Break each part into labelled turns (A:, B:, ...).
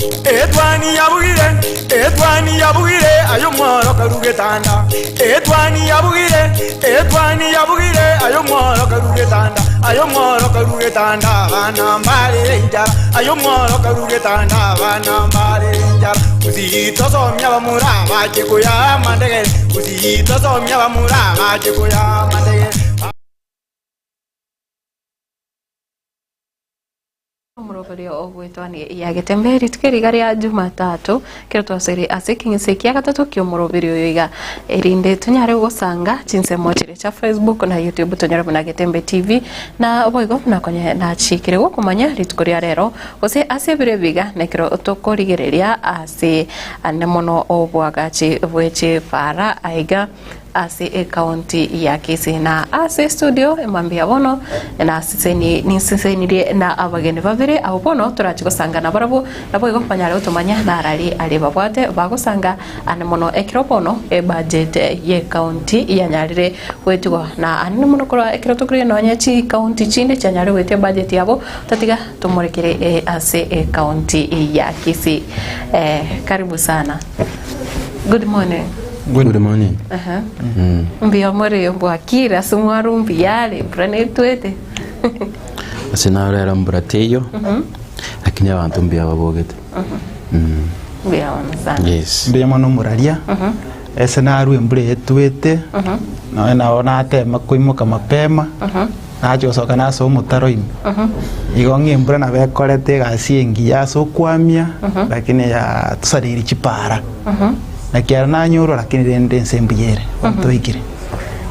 A: Etwani yabugire, etwani yabugire, aye omworo karue getanda. Etwani yabugire, etwani yabugire, aye omworo karue getanda. Aye omworo karue getanda, abana mbarere enchara. Aye omworo karue getanda, abana mbarere enchara. Gusii tosomie abamura bache koyaa amandegere, Gusii tosomie abamura bache koyaa amandegere.
B: Omoroberio ogwetwania ya Getembe rituko eri iga ria Jumatatu ekero twasoire ase ekeng'ese kia gatato ki'omoroberio oyo iga erinde tonyare gosanga chinsemo chiria chia Facebook na YouTube tonyore buna Getembe TV na boigo buna konye nachikire gokomanya rituko ria rero gose ase ebiro ebi iga nekero tokorigereria ase ande mono obwagachi bwe chipara aiga Ase ecounty ya Kisii na ase estudio mambia bono naseseni ninsesenirie na abageni babere abwo bono torache gosanga nabarabwo naboigo banyare gotomanya narari aria babwate bagosanga ande mono ekero bono ebudget ye county yanyarire goetigwa na ande mono korwa ekero tokorigia nonye chicounty chinde chianyarire goetia ebudget yabo tatiga tomorekere ase ecounty ya Kisii karibu sana good morning.
C: Good morning.
B: Aha. Mbuya more bwakire ase omwaro mbuya are embura netwete.
C: Ase narora mbura teiyo lakini abanto mbuya babogete.
B: Mbuya mono sana.
C: Yes.
D: Mbuya mono omoraria, ase narwa embura eye etwete, nonya nabo natema koimoka mapema, nachia gosoka nase omotaro ime. Igo ng'a embura nabo ekorete egasi engiya ase okwamia, lakini yatosareirie chipara. Naki ere nanyorwa, lakini rende ense mbuya ere, bono toikire.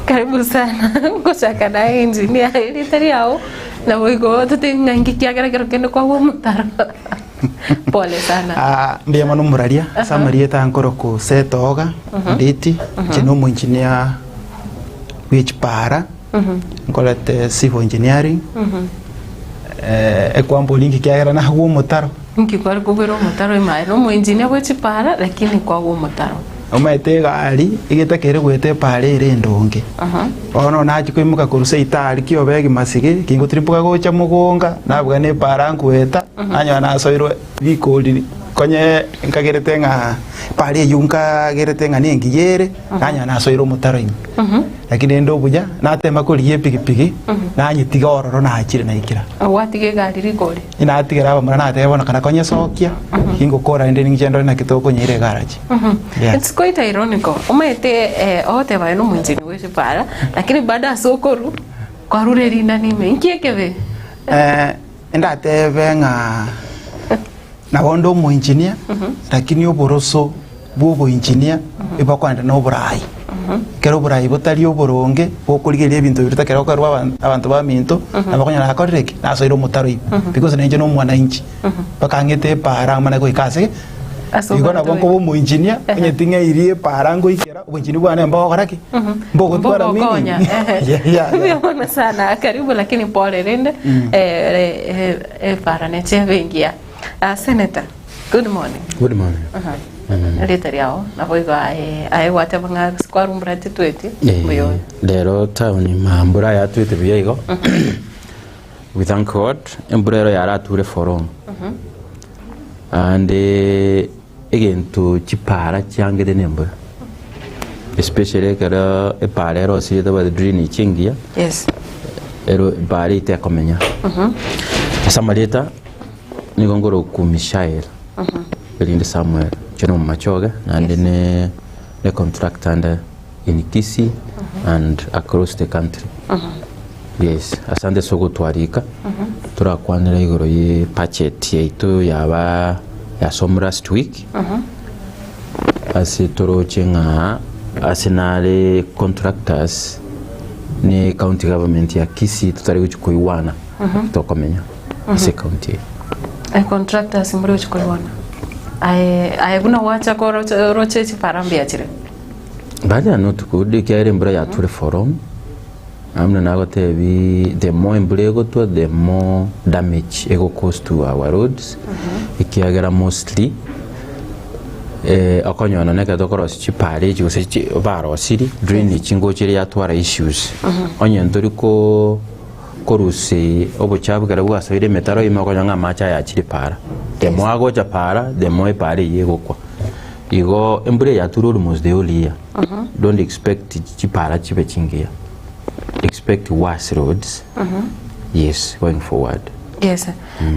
B: Karibu sana ngochaka naye engineer erieta riao naboigo totebi ng'a inki kiagera kero kende kwagwa omotaro pole sana.
D: Ah, mbuya mono omoraria ase amarieta nkorokwa Seth Oga Nditi, inche na omoengineer bwe chipara, nkorete civil engineering, ekwambori inki kiagera nagwa omotaro.
B: Inki kware kobera omotaro ime aye nomoengineer bwe chipara lakini kwagwa omotaro.
D: Omanyete egari egetakeire goeta epara ere endonge. Bono nachia koimoka korwa seito aria kiobegi masige, kingotirimboka gocha mogonga, nabuga na epara nkoeta, nanyora nasoirwe rikori konye nkagerete ng'a epara eywo nkagerete ng'a nengiya ere, nanyora nasoire omotaro ime. Lakini rende obuya, natema korigia epigipigi, nanyetiga ororo nachire naikera.
B: Gwatiga egari rikori.
D: Inatigera abamura nateba bono kana konyesokia, ingokora rende ninche ndore naki tokonyeira egaraji. Yes.
B: It's quite ironical. Omanyete eh, ogoteba aye nomoencheri bwe chipara, lakini bado ase okorwa, kwarure rinani ime. Inki ekebe?
D: Eh, ndatebe ng'a nabo nde omoengineer, lakini oboroso bwa oboengineer ebokoenda na oborai. Ekero oborai botari oboronge, bokorigereria ebinto biria otakere gokorerwa aban- abanto baminto, nabo okonyora nakorire ki? Nasoire omotaro ime. Because nainche na omwananchi, mpaka ng'ete epaara mane goika ase
B: Ase
D: igo nabo
B: oborito
D: nkoba omoengineer, onye ting'eirie epaara ngoikera, oboengineer bwane mbogokora ki? Mbogotwara meaning.
B: Mbogokonya.
D: Yeah, yeah, yeah.
B: Mbuya mono sana karibu lakini pole rende eh, eh, epara nechebe engiya. Ah, Senator, good morning.
C: Good morning.
B: Erieta riao nabo igo aye aye gwateba ng'a ase kwarumbura titweti
C: Eh,
B: mbuya ore.
C: Rero town ma mbura yatwete buya igo we thank God embura ero yarature for long naende egento chipara chiangete na embura especially ekero epara erosirie tabwati drainage engiya
B: Yes.
C: ero epara eyio tekomenya. Ase amarieta nigo nkorokwa Mishael. Erinde Samuel, inche nomomachoge naende ne ne contractor ande in Kisii and across the country. Yes, asante ase ogotwarika, torakwanera igoro ye budget yaito yaba yasomwa last week, ase toroche ng'a ase nare contractors ne county government ya Kisii totari gochia koigwana tokomenya. ase ekaunti eye.
B: Aye contractors mbore gochia koigwana aye aye buna gwacha koroche oroche chipara mbuya chire.
C: But are not good ekiagera embura yature for long buna nagotebi the more embura egotwa the more damage ego cause to our roads ekiagera mostly okonyora nonye ekero tokorosia chipara echi gose chi barosirie drainage ngocha ere yatwara issues onye ntori ko. Korusia obochafu ekero bwasoire emetaro ime okonyora ng'a amache aya achire paara. The more agocha paara, the more epaara eyio egokwa. Igo embura eye yature almost the whole year, don't expect chipaara chibe chingiya, expect worse roads, yes, going forward.
B: Yes.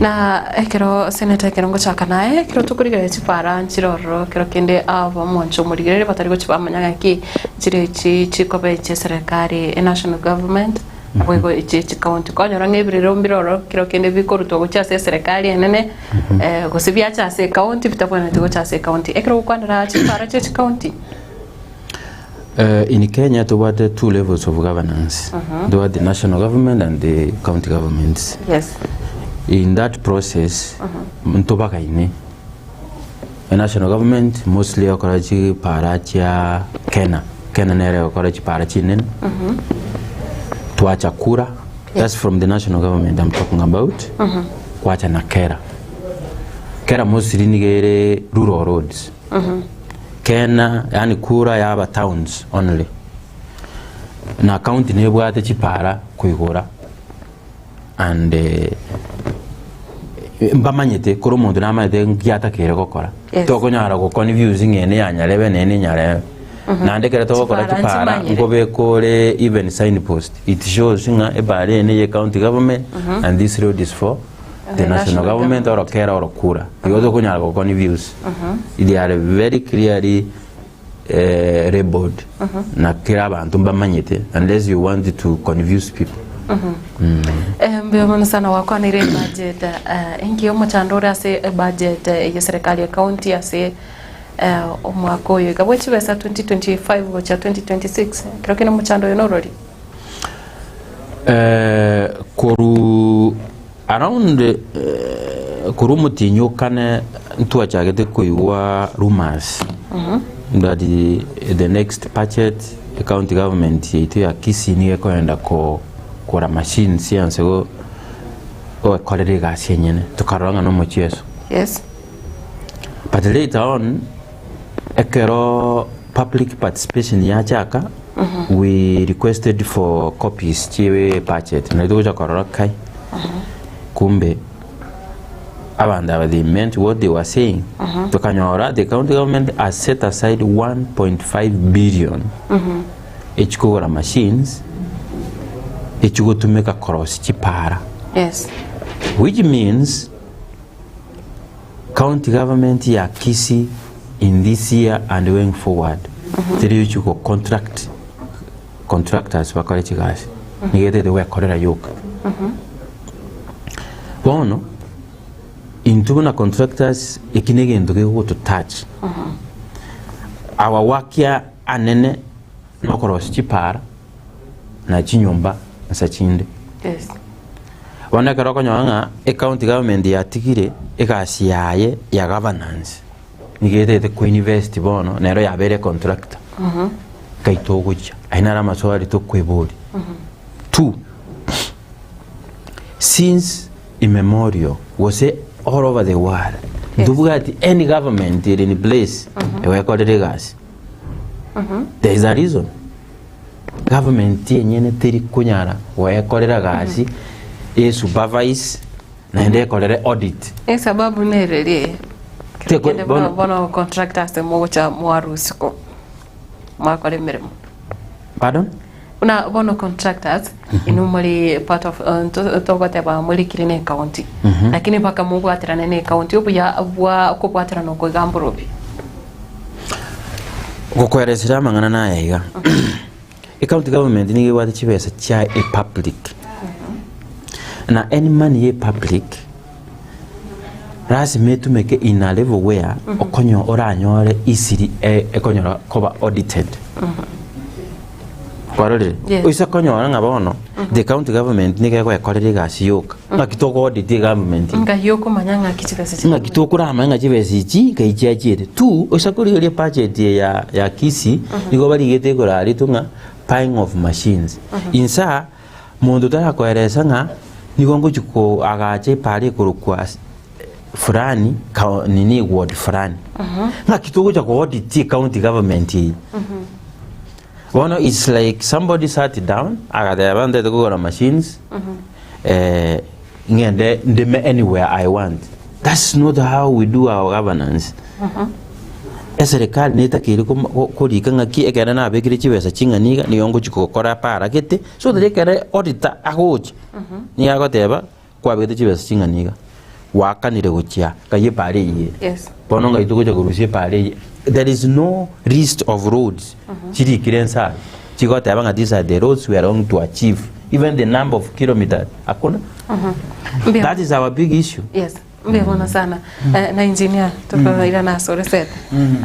B: Na ekero Senator ekero ngochaka naye, ekero tokorigereria chipaara nchire ororo ekero kende aba omonche omorigereria batari gochia bamanya ng'aki nchire echi chikoba echi eserekari, enational government, Naboigo echi chikaunti konyora ng'a ebirero mbire ororo kero kende bikorutwa gochia ase eserekari enene eh, gose biacha ase ekaunti bitabwenereti gocha ase ekaunti. Ekero ogokwanera chipara chia chikaunti,
C: Eh, in Kenya tobwate two levels of governance. Tobwate the national government and the county governments.
B: yes
C: In that process, ntobagaine. The national government mostly egokora chipara chia Kena, Kena nere egokora chipara chinene. Twacha kura, that's from the national government I'm talking about, kwacha na Kera. Kera mostly nigo ere rural roads. Kena yaani kura yaba towns only. Na county nebwate chipara koigora and mbamanyete kore omonto namanyete nki atakeire gokora.
B: Yes.
C: Tokonyara gokoni views ng'a eye neya nyarebe na eye nenyarebe. Naende ekero togokora
B: Chipara
C: chipara
B: nchimanyire.
C: nkobeka ore even sign post. It shows ng'a ebara eye neye county government and this road is for the
B: The
C: national
B: national
C: government oro kera oro kura. Igo tokonyara gokoni views. They are very clearly eh, labeled na kera abanto mbamanyete unless you want to confuse people.
B: Eh, mbuya mono sana gwakwanire ebudget eh, enki omochando ore ase ebudget eh, ye serikali ya county ase eh, omwaka oyo iga bwe chibesa 2025 gochia 2026 ekero kende omochando oyo norori
C: Eh, koru around eh, korwa omotienyi okane ntwachagete koigwa rumors that the, the next budget ecounty government yaito ya Kisii nigo ekoenda ko kogora machines chianse go goekorera egasi enyene tokarora ng'a nomochieso.
B: Yes.
C: But later on ekero public participation yachaka we requested for copies chie budget nari togocha korora kai kumbe abanto aba they meant what they were saying tokanyora the county government has set aside 1.5 billion echikogora machines echigotumeka korosia chipara
B: Yes.
C: which means County government ya Kisii in this year and going forward teri gochia go contract contractors bakore chigasi nigo etagete gwekorera yoka. Bono intwe buna contractors eki na egento kegoto touch our work ya anene nokorosia chipara na chinyomba nsa chinde.
B: Yes.
C: Bono ekero okonyora ng'a ecounty government yatigire egasi yaye ya governance, nigo etagete koinvest bono nero yabeire econtractor, nkai togochia? Ayio naro amaswali tokoeboria. Two, since immemorial gose all over the world, ntobwati any government ere in place egoekorera egasi. There is a reason. Government enyene teri konyara goekorera gasi e supervise naende ekorere audit.
B: Esababu nereri eye.
C: Teko-
B: Kende bono
C: bono-
B: bono contractors mogocha mwarusiko mwakora emeremo.
C: Pardon?
B: Buna bono contractors inwe muri part of eh, nto- togoteba murikire ne county lakini mpaka mobwaterane ne county obuya bwa okobwaterana oko iga mborobi.
C: Gokoeresera amang'ana naya iga, ecounty government nigo ebwate chibesa chia epublic, na any money ya epublic lasima etumeke in a level where okonyo oranyore easily e- ekonyora koba audited. Kwarorire?
B: Yes.
C: Oise konyora ng'a bono the county government nigo egoekorera egasi yoka, ng'aki togo audit egovernment eye?
B: Ngai okomanya ng'aki chibesa chiri.
C: Ng'aki tokoramanya ng'a chibesa echi nkai chiachiete. Two, oisa korigereria ebudget eye ya ya Kisii, nigo barigete igoro aria ng'a buying of machines. Inse aa, monto tarakoeresa ng'a nigo ngochia koagacha epara ekorokwa ase fulani ka nini ward fulani. Ng'aki togocha ko audit ecounty government eye? Bono it's like somebody sat down agateba ntagete kogora machines. Ng'ende ndime anywhere I want. That's not how we do our governance. Eserekari netakeire koma- ko- korika ng'aki ekere nabekire chibesa ching'ani iga nigo ngochi gokora para gete so that ekere auditor agocha nigo agoteba kwabegete chibesa ching'ani iga gwakanire gochia ng'ai epara eyio ere.
B: Yes.
C: Bono ng'ai togocha korusia epara eye there is no list of roads chirikire inse aya chigoteba ng'a these are the roads we are going to achieve even the number of kilometers hakuna.
B: Mbuya
C: That is our big issue.
B: Yes, mbuya mono sana. Eh, na engineer tokoirana ase ore sete.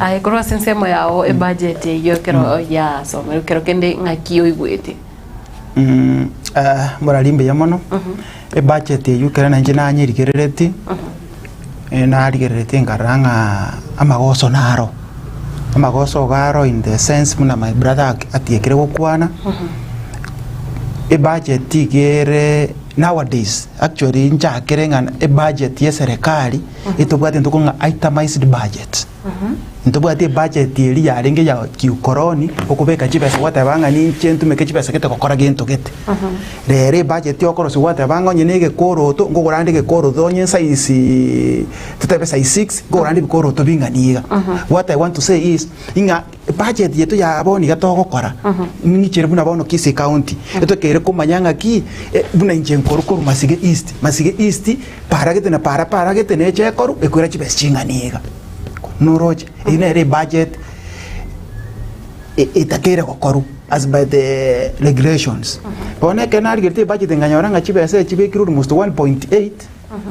B: Aye korwa ase ensemo yao ebudget eyio ekero yasomerwe kero kende ng'aki oigwete?
D: Mm, eh, morari mbuya mono ebudget eyio ekero nainche nanyerigereretie eh, narigereretie nkarora ng'a amagoso naro, amagoso iga aro in the sense buna my brother ak- atiekire gokwana, ebudget iga ere nowadays actually nchakere ng'a ebudget ya eserekari etobwate intwe ng'a itemized budget. Ntobwati ebudget eria yarenge ya kiukoroni, okobeka chibesa gwateba ng'a ninche ntumeke chibesa gete gokora gento gete. Rero ebudget okorosia gwateba ng'a onye na egekoroto, nkogora ande egekoroto onye size totebe size six, nkogora ande ebikoroto bing'ani iga. What I want to say is, ng'a ebudget yaito ya bono iga togokora, ng'ichere buna bono Kisii county, etokeire komanya ng'aki, buna inche nkorwa korwa Masige East, Masige East, para gete na para para gete neche ekorwa, ekoira chibesa ching'ani iga. Noroche, eyio nere ebudget e- etakeire gokorwa as by the regulations. Bono ekero narigeretie ebudget nkanyora ng'a chibesa echi chibekirwe almost 1.8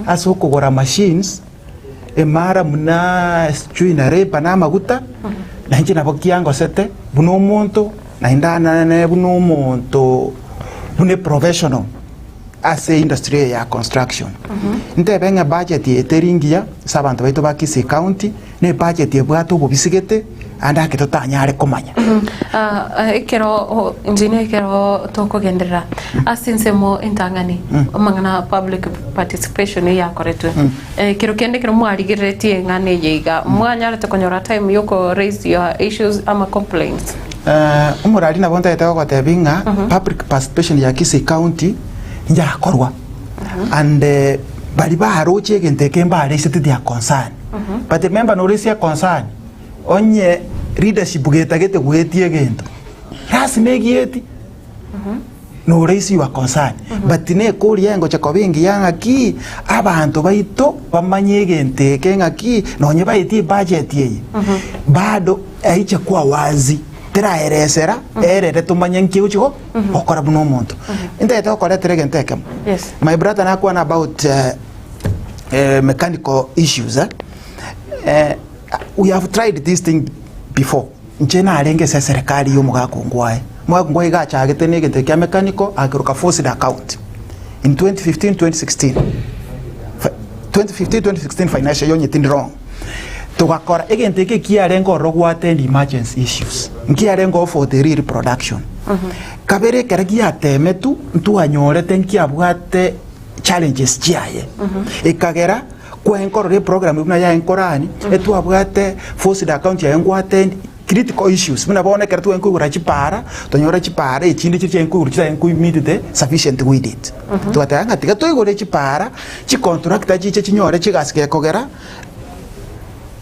D: ase okogora machines, emara buna sijui na labour na amaguta, na inche nabo kiangosete buna omonto, naende nane buna omonto buna eprofessional. Ase industry eye ya construction. Ntebe ng'a budget eye teri ngiya ase abanto baito ba Kisii County, ne budget ebwate obobisi gete ande ake totanyare komanya.
B: Ekero engineer ekero tokogenderera ase ensemo entang'ani amang'ana a public participation eyakoretwe ekero kende ekero mwarigereretie eng'ana eye iga mwanyarete konyora time yoko raise your issues ama complaints?
D: Omorari nabo ntagete gogotebia ng'a public participation ya Kisii County nyakorwa and baria baroche egento eke mbaresete their concern but remember noresie concern onye leadership getagete goetia egento lasima egieti noraise your concern but nekoria engocha koba engiya ng'aki abanto baito bamanye egento eke ng'aki nonye baetie ebudget eye bado aiche kwa wazi teraeresera erere tomanye nki egochi go gokora buna omonto. Ntagete gokoretera egento ekemo
B: Yes.
D: my brother nakwana about mechanical issues eh, eh, we have tried this thing before. Inche narenge ase eserekari y'omogaka ongwae. Omogaka ongwae iga achagete na egento kia mechanical akeroka forced account in 2015 2016 2015 2016 financial year onye tindi wrong. Togakora egento eke kiarenge ororo goattend emergency issues, nkiarenge oo for the real production. Kabere ekero giatemetwe ntwanyorete nkiabwate challenges chiaye, ekagera Kwenkorora eprogram buna yaye nkorani, etwabwate forced account yaye ngwatendi critical issues buna bono ekero twaye nkoigora chipara, tonyore chipara echinde chiria chiaye nkoigorwa chitaye nkoi meet the sufficient width. Togateba ng'a tiga toigore chipara, chicontractor chiche chinyore chigasi gekogera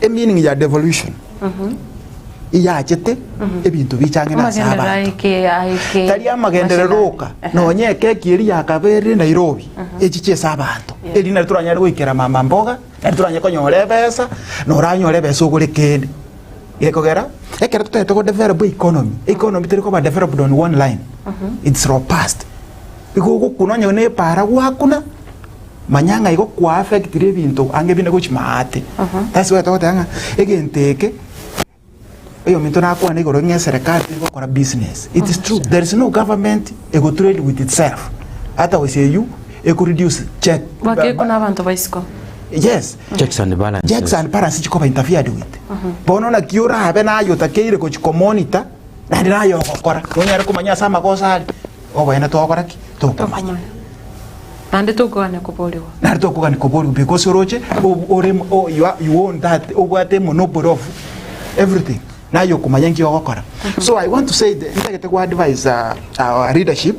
D: emeaning ya devolution iyachete ebinto biche ang'e na ase
B: Amagenderero
D: abanto.
B: aike aike
D: Tari amagenderero
B: mashinani.
D: oka, nonye ekeki eria yakaberire Nairobi, echiche ase abanto. Eri nari toranyare goikera mama mboga, nari toranyare konyora ebesa, na oranyore ebesa ogore kende. Gekogera, ekero totagete go develop economy, economy teri koba developed on one line, it's robust. Igo ogokuna onye na epara gwakuna, manya ng'a igo kwa affectire ebinto ange binde gochia maate. That's why togoteba ng'a egento eke. Oyominto nakwane igoro ng'a eserekari teri gokora business. It is true, there is no government ego trade with itself. Ata gose eywo eko reduce check.
B: Bakekwa na abanto ba isiko.
D: Yes.
C: Checks and balances.
D: Checks and balances chikoba interfered with. Bono naki orabe naye otakeire gochi komonitor naende naye ogokora. Nonyare komanya ase amagoso are, oboene twagokora ki? Tokomanya.
B: Naende tokogania koborigwa.
D: Naende tokogania koborigwa because oroche ore you own that obwate emonopoly of everything naye okomanya nki ogokora. So I want to say ntagete go advise our leadership,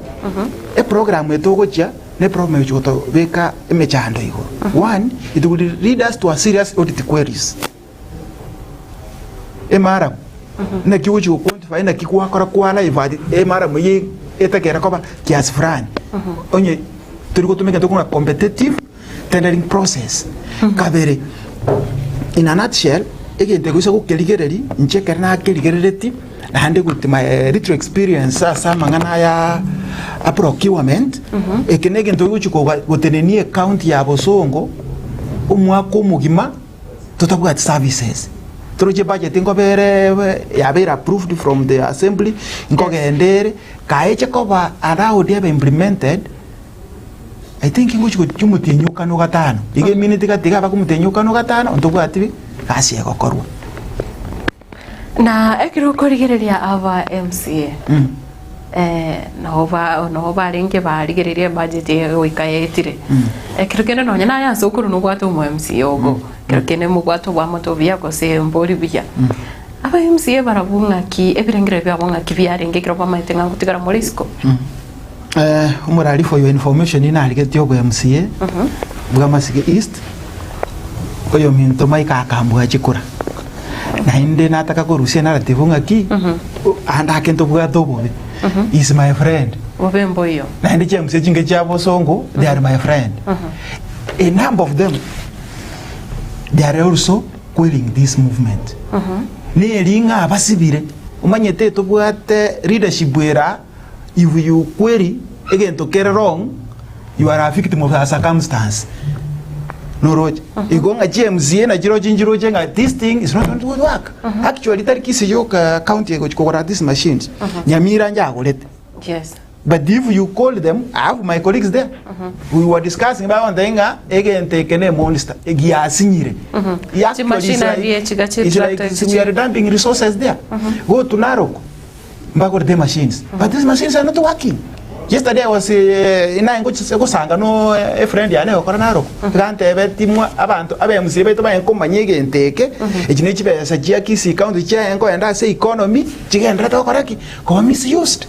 D: eprogram eye togochia. Ne problem egochia gotobeka emechando igoro. One, it will lead us to a serious audit queries. Emaramu, naki ogochia go quantify naki gwakora kwa arrive at emaramu eye etakera koba kiasi fulani. Onye tori gotumeka egento buna competitive tendering process. Kabere, in a nutshell, egento egoisa gokerigereria, inche ekero nakerigerereti, naende with my little experience ase amang'ana aya a procurement, eke na egento kegochia koga gotenenia ecounty ya Bosongo, omwaka omogima totabwati services. Toroche ebudget nkoba ere yabeire approved from the assembly, nkogenda ere, kaeche koba allowed ebe implemented, I think ngochi gochia omotienyi okane ogatano, iga emineti gati iga abake omotienyi okane ogatano, ntobwati bi gasi egokorwa.
B: Na ekero okorigereria aba MCA eh, nabo ba nabo barenge barigereria ebudget eye goika yaetire. Ekero kende nonye naye ase okorwa nobwate omo MCA ogo, ekero kende mobwate oboamate obuya gose mbori buya. Aba MCA barabwo ng'aki ebirengererio biabo ng'aki biarenge ekero bamaete ng'a ngotigara more isiko?
D: Omorari for your information narigetie obo MCA bwa Masige East oyominto Mike akambua chikura naende nataka korusia enarrative ng'aki ande ake ntobwate obobe he is my friend
B: Bobe mboiyo.
D: naende chi MCA chinge chia bosongo they are my friend a number of them they are also quelling this movement neri ng'a basibire omanyete tobwate leadership era If you query egento kere wrong, you are a victim of a circumstance. Noroche? Igo ng'a chi MCA nachiroche nchiroche ng'a this thing is not going to work. Actually tari Kisii yoka county egochi kogora these machines. Nyamira njagorete.
B: Yes.
D: But if you call them, I have my colleagues there. We were discussing bagontebia ng'a egento eke ne monster, giasinyire. Actually, it's
B: Chimachinery
D: like-
B: echi gachi
D: it's like
B: tractor echi
D: we are dumping resources there. Go to Narok. Mbagorete emachines but these machines are not working. Yesterday I was naye ngochia gosanga no a friend yane egokora Narok, iga mwa abanto aba MCA baito baye nkomanya egento eke, echi ne chibesa chia Kisii county chiaye nkoenda ase economy chigenderete gokora ki? Koba misused.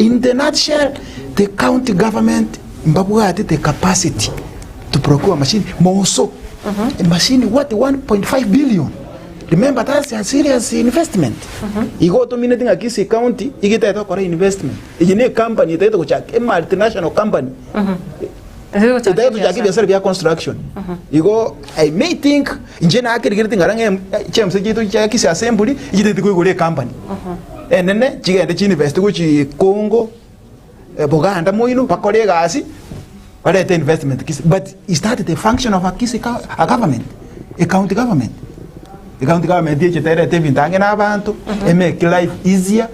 D: In the nutshell, the county government mbabwate the capacity to procure machine moso, emachine worth 1.5 billion. Remember that's a serious investment. Igo otomineti ng'a Kisii County iga etagete gokora investment. Eye ne ecompany etagete gochaka, e multinational company. Etagete gochaka ebiasara bia construction. Igo I may think inche nakerigereti ng'ara ng'a chiamse chiaito chia Kisii Assembly chitagete koigora ecompany enene chigende chi invest gochi Congo, Buganda moino bakore egasi. Barete investment Kisii but is that the function of a Kisii a government? A county government? E county government echete erete ebinto ang'e na abanto, e make life easier,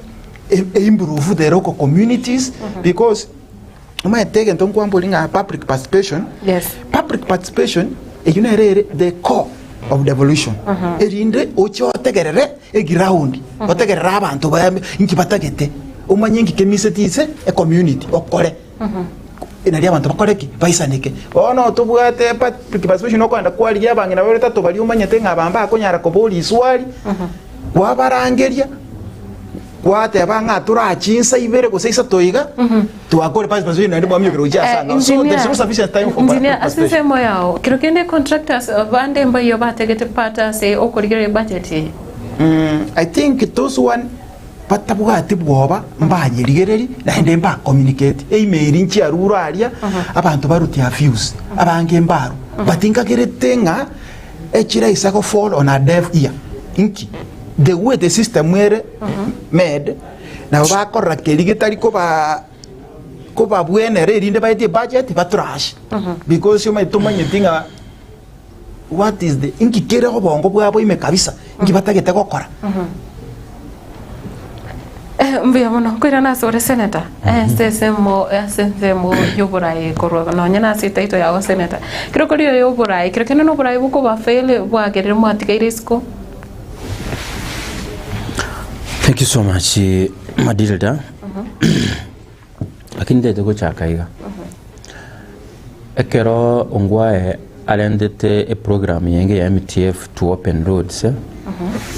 D: e e improve the local communities because omanyete egento nkwambori ng'a public participation,
B: Yes.
D: public participation eyio nere ere the core of devolution erinde oche otegerere eground otegerere abanto baye inki batagete omanye inki kemiseti ase ecommunity okore. Nario abanto bakore ki? Baisaneke. Bono tobwate public participation okoenda kwarigia abang'ina babere tato baria omanyete ng'a aba mbakonyara koboria iswari, kwabarangeria, kwateba ng'a torache insa ibere gose isato iga, twakore public participation naende mwaminyokire gochia ase ang'ao. So there is no sufficient time for public
B: Engineer, ase
D: participation.
B: ensemo yao, kero kende contractors bande mbaiyo bategete part ase okorigereria budget eye?
D: I think those one Batabwati bwoba mbanyerigererie naende mba communicate email nchiarure aria abanto barutie afuse abange mbarwa but nkagerete ng'a echiraisa go fall on a deaf ear inki the way the system ere made nabo bakorora keria getari koba kobabwenera erinde baetie budget batrash because omanyete tomanyeti ng'a What is the inki kere obongo bwabo ime kabisa inki batagete gokora.
B: Eh, mbuya mono nkoirana ase ore senator ase ensemo ase ensemo y'oboraai korwa nonye na ase etitle yago senator kero kori oyo oboraai kero kende na oboraai bokoba fail bwagerire mwatigaire isiko.
C: Thank you so much Madilda. Lakini ntagete gochaka iga. Ekero Ongwae arentete eprogram yenge ya MTF to open roads,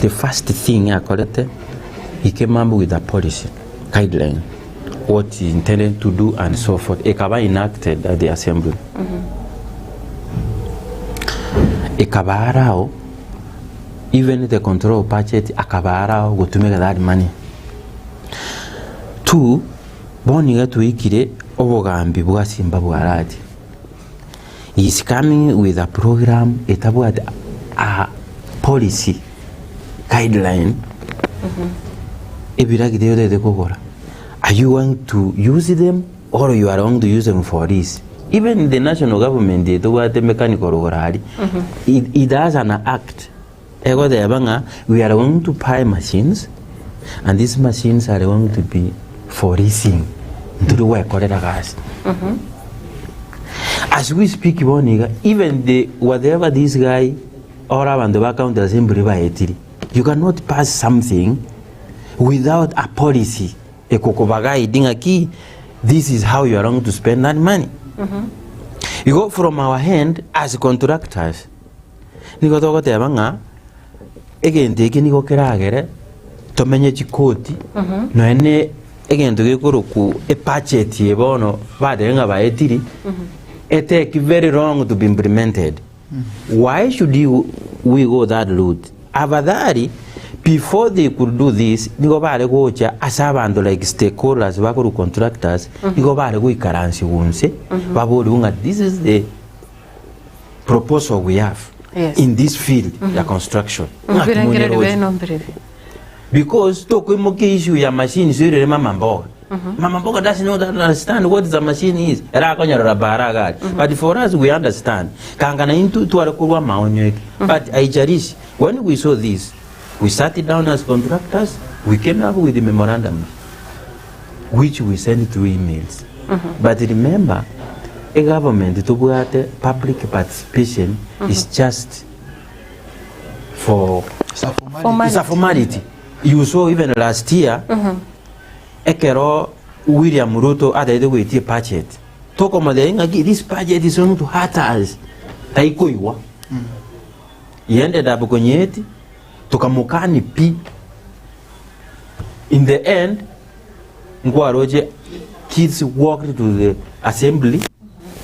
C: the first thing akorete, he came up with a policy guideline. what he intended to do and so forth ekaba enacted at the assembly ekaba arao even the control of budget akaba arao gotumeka that money two bono iga twaikire obogambi bwa simba bwa Arati he is coming with a program etabwate a policy guideline ebiragita otagete kogora are you going to use them or you are going to use them for this even the national government etobwate mechanical rogoro aria it, it has an act egoteba ng'a we are going to buy machines and these machines are going to be for leasing ntori gwekorera gasi as we speak bono iga even the whatever this guy or abanto ba county assembly baetire you cannot pass something without a policy ekokobaguide ng'aki this is how you are going to spend that money igo from our hand as contractors Nigo togoteba ng'a egento eke nigo keragere tomenye chikoti nonya ne egento gekorokwa ebudget eye bono batebe ng'a baetiri etake very long to be implemented. Why should you we go that route? Afadhali before they could do this nigo bare gocha ase abanto like stakeholders bakorwa contractors nigo bare goikaransigwa inse baborigwe ng'a this is the proposal we have
B: Yes.
C: in this field ya construction Ng'aki
B: Mbirengererio
C: monyeroche.
B: beno mbirebe.
C: because tokoimokia issue ya machine soirere mama mboga mama mboga doesn't know that understand what the machine is era akonyorera bara agari but for us we understand kangana intu tware korwa amaonyo eke but aicharishi when we saw this we sat down as contractors we came up with the memorandum which we send through emails but remember egovernment tobwate public participation is just for
B: Formality.
C: it's a formality you saw even last year ekero William Ruto ataete goetia budget tokomotebia ng'aki this budget is going to hurt us taikoigwa he ended up konyeti tokamokani pi In the end, nkwaroche kids walked to the assembly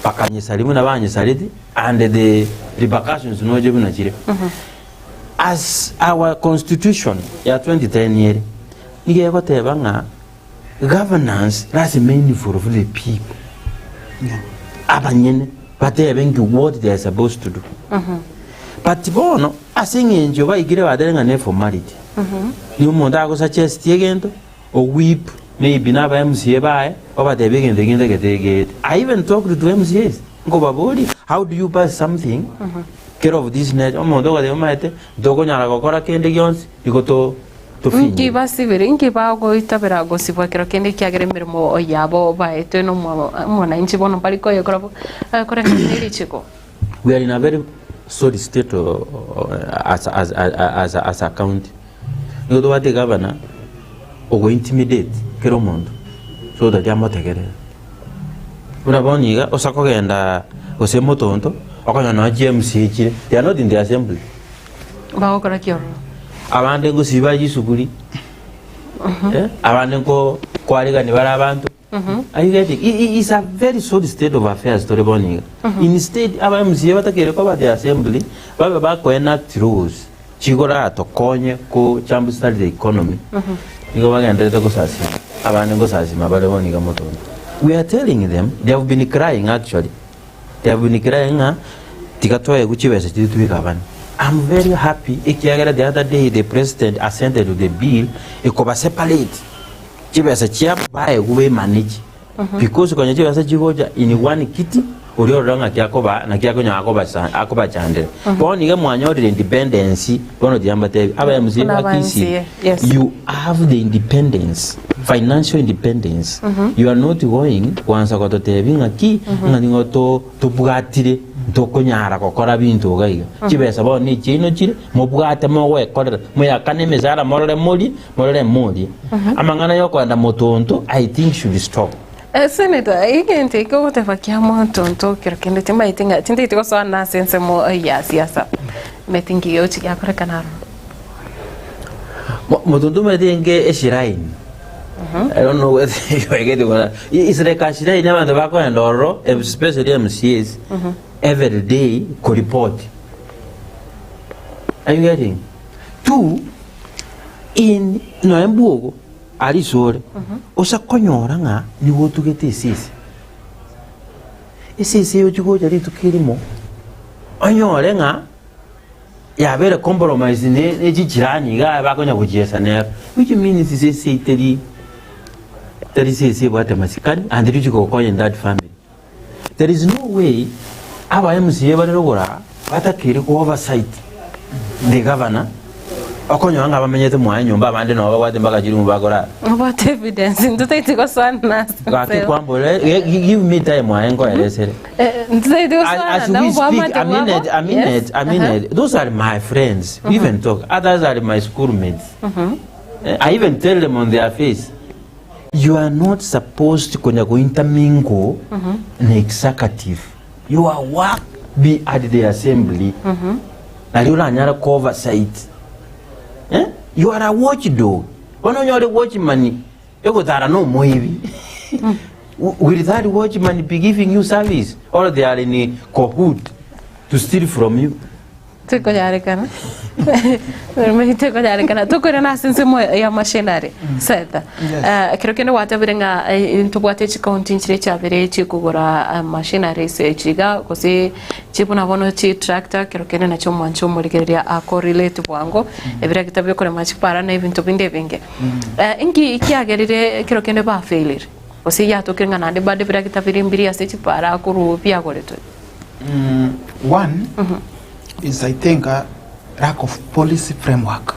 C: bakanyesari buna banyesarete and the repercussions noche buna chire. As our constitution ya 2010 ere nigo egoteba ng'a governance lazima involve the people abanyene batebe nki what they are supposed to do. But bono ase eng'encho baikire batebe ng'a ne formality. Nigo omonto agosuggest egento, owhip maybe na aba MCA baye, obatebie egento eke ntagete egete. I even talked to MCAs, nkobaboria, how do you pass something kere of this nature? Omonto ogoteba omanyete, ntokonyara gokora kende gionsi, igo to
B: Nki
C: tofinyire.
B: basibire, inki bagoitabera gosibwa kero kende ekiagera emeremo yabo baetwe nomwananchi bono mbari koyekora bo koreng'ana ne richiko?
C: We are in a very sorry state as, as, as, as a county. Nigo tobwate governor ogo intimidate kera omonto so that amotegerere. Buna bono iga osa kogenda gose motonto okonyora nonya chi MCA chire they are not in the assembly.
B: Bagokora ki ororo?
C: Abande ngosiba chisukuri eh, abande nko kwarigani bare abanto Are you getting? I- i- It's a very sorry state of affairs tore bono iga. Instead, aba MCA batakeire koba the assembly, babe bako enact rules chigoratokonye ko jumpstart the economy. Nigo bagenderete gosasima. Abande ngosasima bare bono iga motondo. We are telling them, they have been crying actually. They have been crying ng'a tiga toegwe chibesa chiria twigabane. I'm very happy ekiagera the other day the president assented to the bill ekoba separate. Chibesa chiabo baegwe bemanage because konya chibesa chigocha in one kiti oria orora ng'aki akoba naki akonyara akobasa akobachandera. Bono iga mwanyorire independence bono tiga mbatebi aba MCA
B: Buna
C: ba
B: aba
C: Kisii
B: MCA, yes.
C: you have the independence financial independence you are not going kwansa gototebi ng'aki ng'a nigo to tobwatire ntokonyara gokora binto iga iga. Chibesa bono ne echiaino chire mobwate mogwekorera moyakane emesara morore morie Morore morie amang'ana y'okoenda motonto I think should stop.
B: Senator, egento eke ogoteba kia motonto kero kende timanyeti ng'a tintageti gosoa nase ensemo ya siasa, omanyete nki gegochi giakorekana aroro?
C: Motonto omanyete enge eshiraini. I don't know whether you are getting what I- It's like a shrine abanto bakoenda ororo especially MCAs every day koripoti. Are you getting? Two, in noe mbwogo aria isore osa konyora ng'a nigo otugete esese. Esese eyochia gocha rituko erimo onyore ng'a yabeire compromised ne ne chichirani igaa bakonya gochiesa nero, which means esese eyio teri teri sese ebwate amasikani and richi gokonya in that family. There is no way aba MCA bare rogoro aa batakeire ko oversight the governor okonyora ng'a bamenyete mwaye nyomba abande nabo babwate mpaka chiroom bakorara.
B: Obwate evidence ntotagete gosoana nase
C: Gaki kwambora give me time aye nkoeresere.
B: Ntotagete
C: As,
B: gosoana
C: as we
B: nabo
C: speak,
B: bwamate
C: I mean
B: bwabo.
C: it, I mean
B: Yes.
C: it, I mean
B: Aha.
C: it. Those are my friends. We even talk. Others are my schoolmates. Eh, I even tell them on their face, you are not supposed konya go intermingle na executive. Your work be at the assembly. Nari oranyare ko oversight. Eh? You are a watchdog. Bono onyore watchman egotara na omoibi. Will that watchman be giving you service or they are in cahoot to steal from you?
B: Tikonyarekana. Tikonyarekana. Tokoirana ase ensemo ya machinery. Setha.
D: Yes.
B: Eh, ekero kende gwatabire ng'a eh, ntobwate chikaunti nchire chiabere chikogora eh, machineries echi iga gose chi buna bono chitractor ekero kende nachio omwanchi omorigereria akorelate bwango ebiregita biokorema chipara na ebinto binde ebinge. Eh, inki kiagerire ekero kende bafailire gose yatokire ng'a naende bado ebiregita bire mbiri ase chipara korwa biagoretwe?
D: One is I think a lack of policy framework.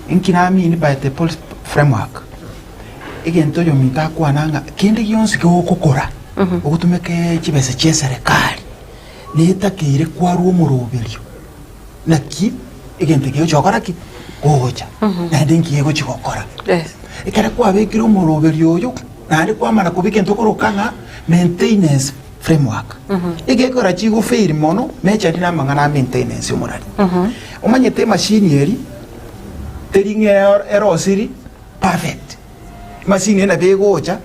D: Inki namini by the policy framework? Egento oyominto akwana ng'a kende gionsi kegokokora ogotumeka chibesa chia eserekari netakeire kwarwa omoroberio naki egento eke gegochi gokora ki? Gocha naende nki gegochi gokora.
B: Yes.
D: Ekero kwabekire omoroberio oyo, naende kwamana kobeka egento okoroka ng'a maintenance framework. Egekora chigofail mono, mechari na amang'ana a maintenance omorari. Omanyete emachine eri, teri ng'a erosiri perfect. Emachine eri nabo egocha,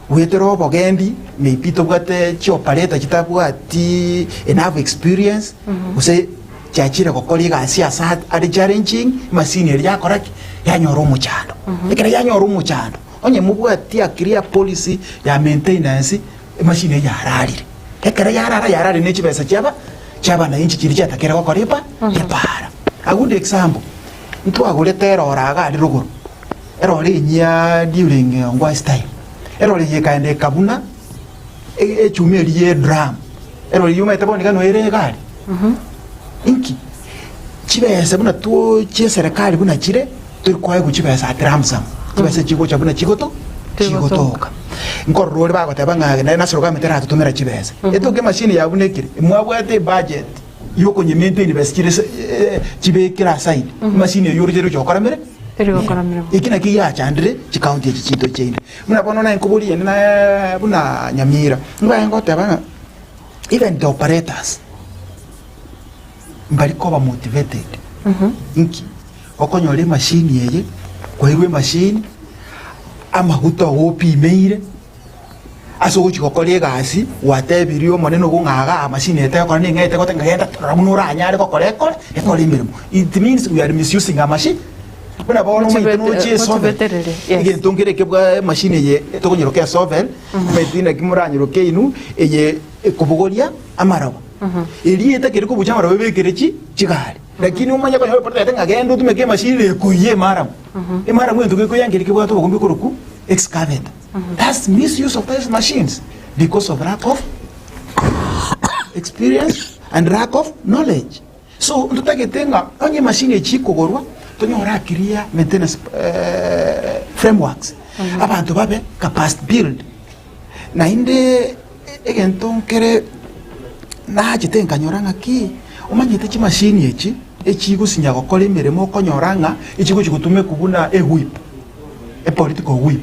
D: goetera obogendi, maybe tobwate chioperator chitabwati enough experience, gose chiachire gokora egasi ase are challenging, emachine eria yakora ki? Yanyora omochando. Ekero yanyora omochando, onye mobwati a clear policy ya maintenance, emachine eyio yararire. Ekero yarara, yararire ne chibesa chiaba chiabananchi chiria chiatakire gokora epa epara. A good example, ntwagorete erora iga aria rogoro, erora enyia during Ongwae's time, erora eye ekaenda ekabuna echuma eria ya edrum, erora eyio omanyete bono iga noere iga aria. Inki? Chibesa buna two chieserekari buna chire, tori koegwa chibesa at lump sum, chibesa chigocha buna chigoto chigotoka. Nkorora ore bagoteba ng'a naye nasoro government eratotomera chibesa. Etoke emachine yabunekire, mwabwate ebudget yokonye maintain besa chire se chibekire aside, emachine eywo oroche eroche gokora mere
B: Teri gokora meremo.
D: Eki nakio giachandire chikaunti echi chiaito chiaino. Buna bono naye nkoboria inde naye buna Nyamira, nigo ngoteba ng'a even the operators mbari koba motivated. Inki? Okonyora emachine eye, kwairwe emachine, amaguta ogo opimeire, ase ogochia gokora egasi, gwatebirie omonene ogo ng'a igaa machine eye tegokora neng'aete gote ng'a genda rora buna oranyare gokora ekore, ekore emeremo. It means we are misusing a machine. Buna bono omanyete nochie esovel,
B: Mochibeterere, yes.
D: egento nkere eke bwa emachine eye tokonyeroka esovel, omanyete naki moranyeroke inwe, eye ekobogoria amaroba. Eria etakeri kobucha amaroba ebekere chi chigari. Lakini omanye konyora oporotete ng'a genda otumeke emachine ekoiyia emaramu. Emaramu egento gekoiyia nkeri kebwate obokombe korokwa excavator. That's misuse of those machines because of lack of experience and lack of knowledge. So ntotagete ng'a onye emachine echi chikogorwa tonyore a clear maintenance frameworks abanto babe capacity build. Naende egento nkere nachete nkanyora ng'aki omanyete chimashini echi echigosinya gokora emeremo okonyora ng'a echigochi gotumekwa buna ewhip. A political whip.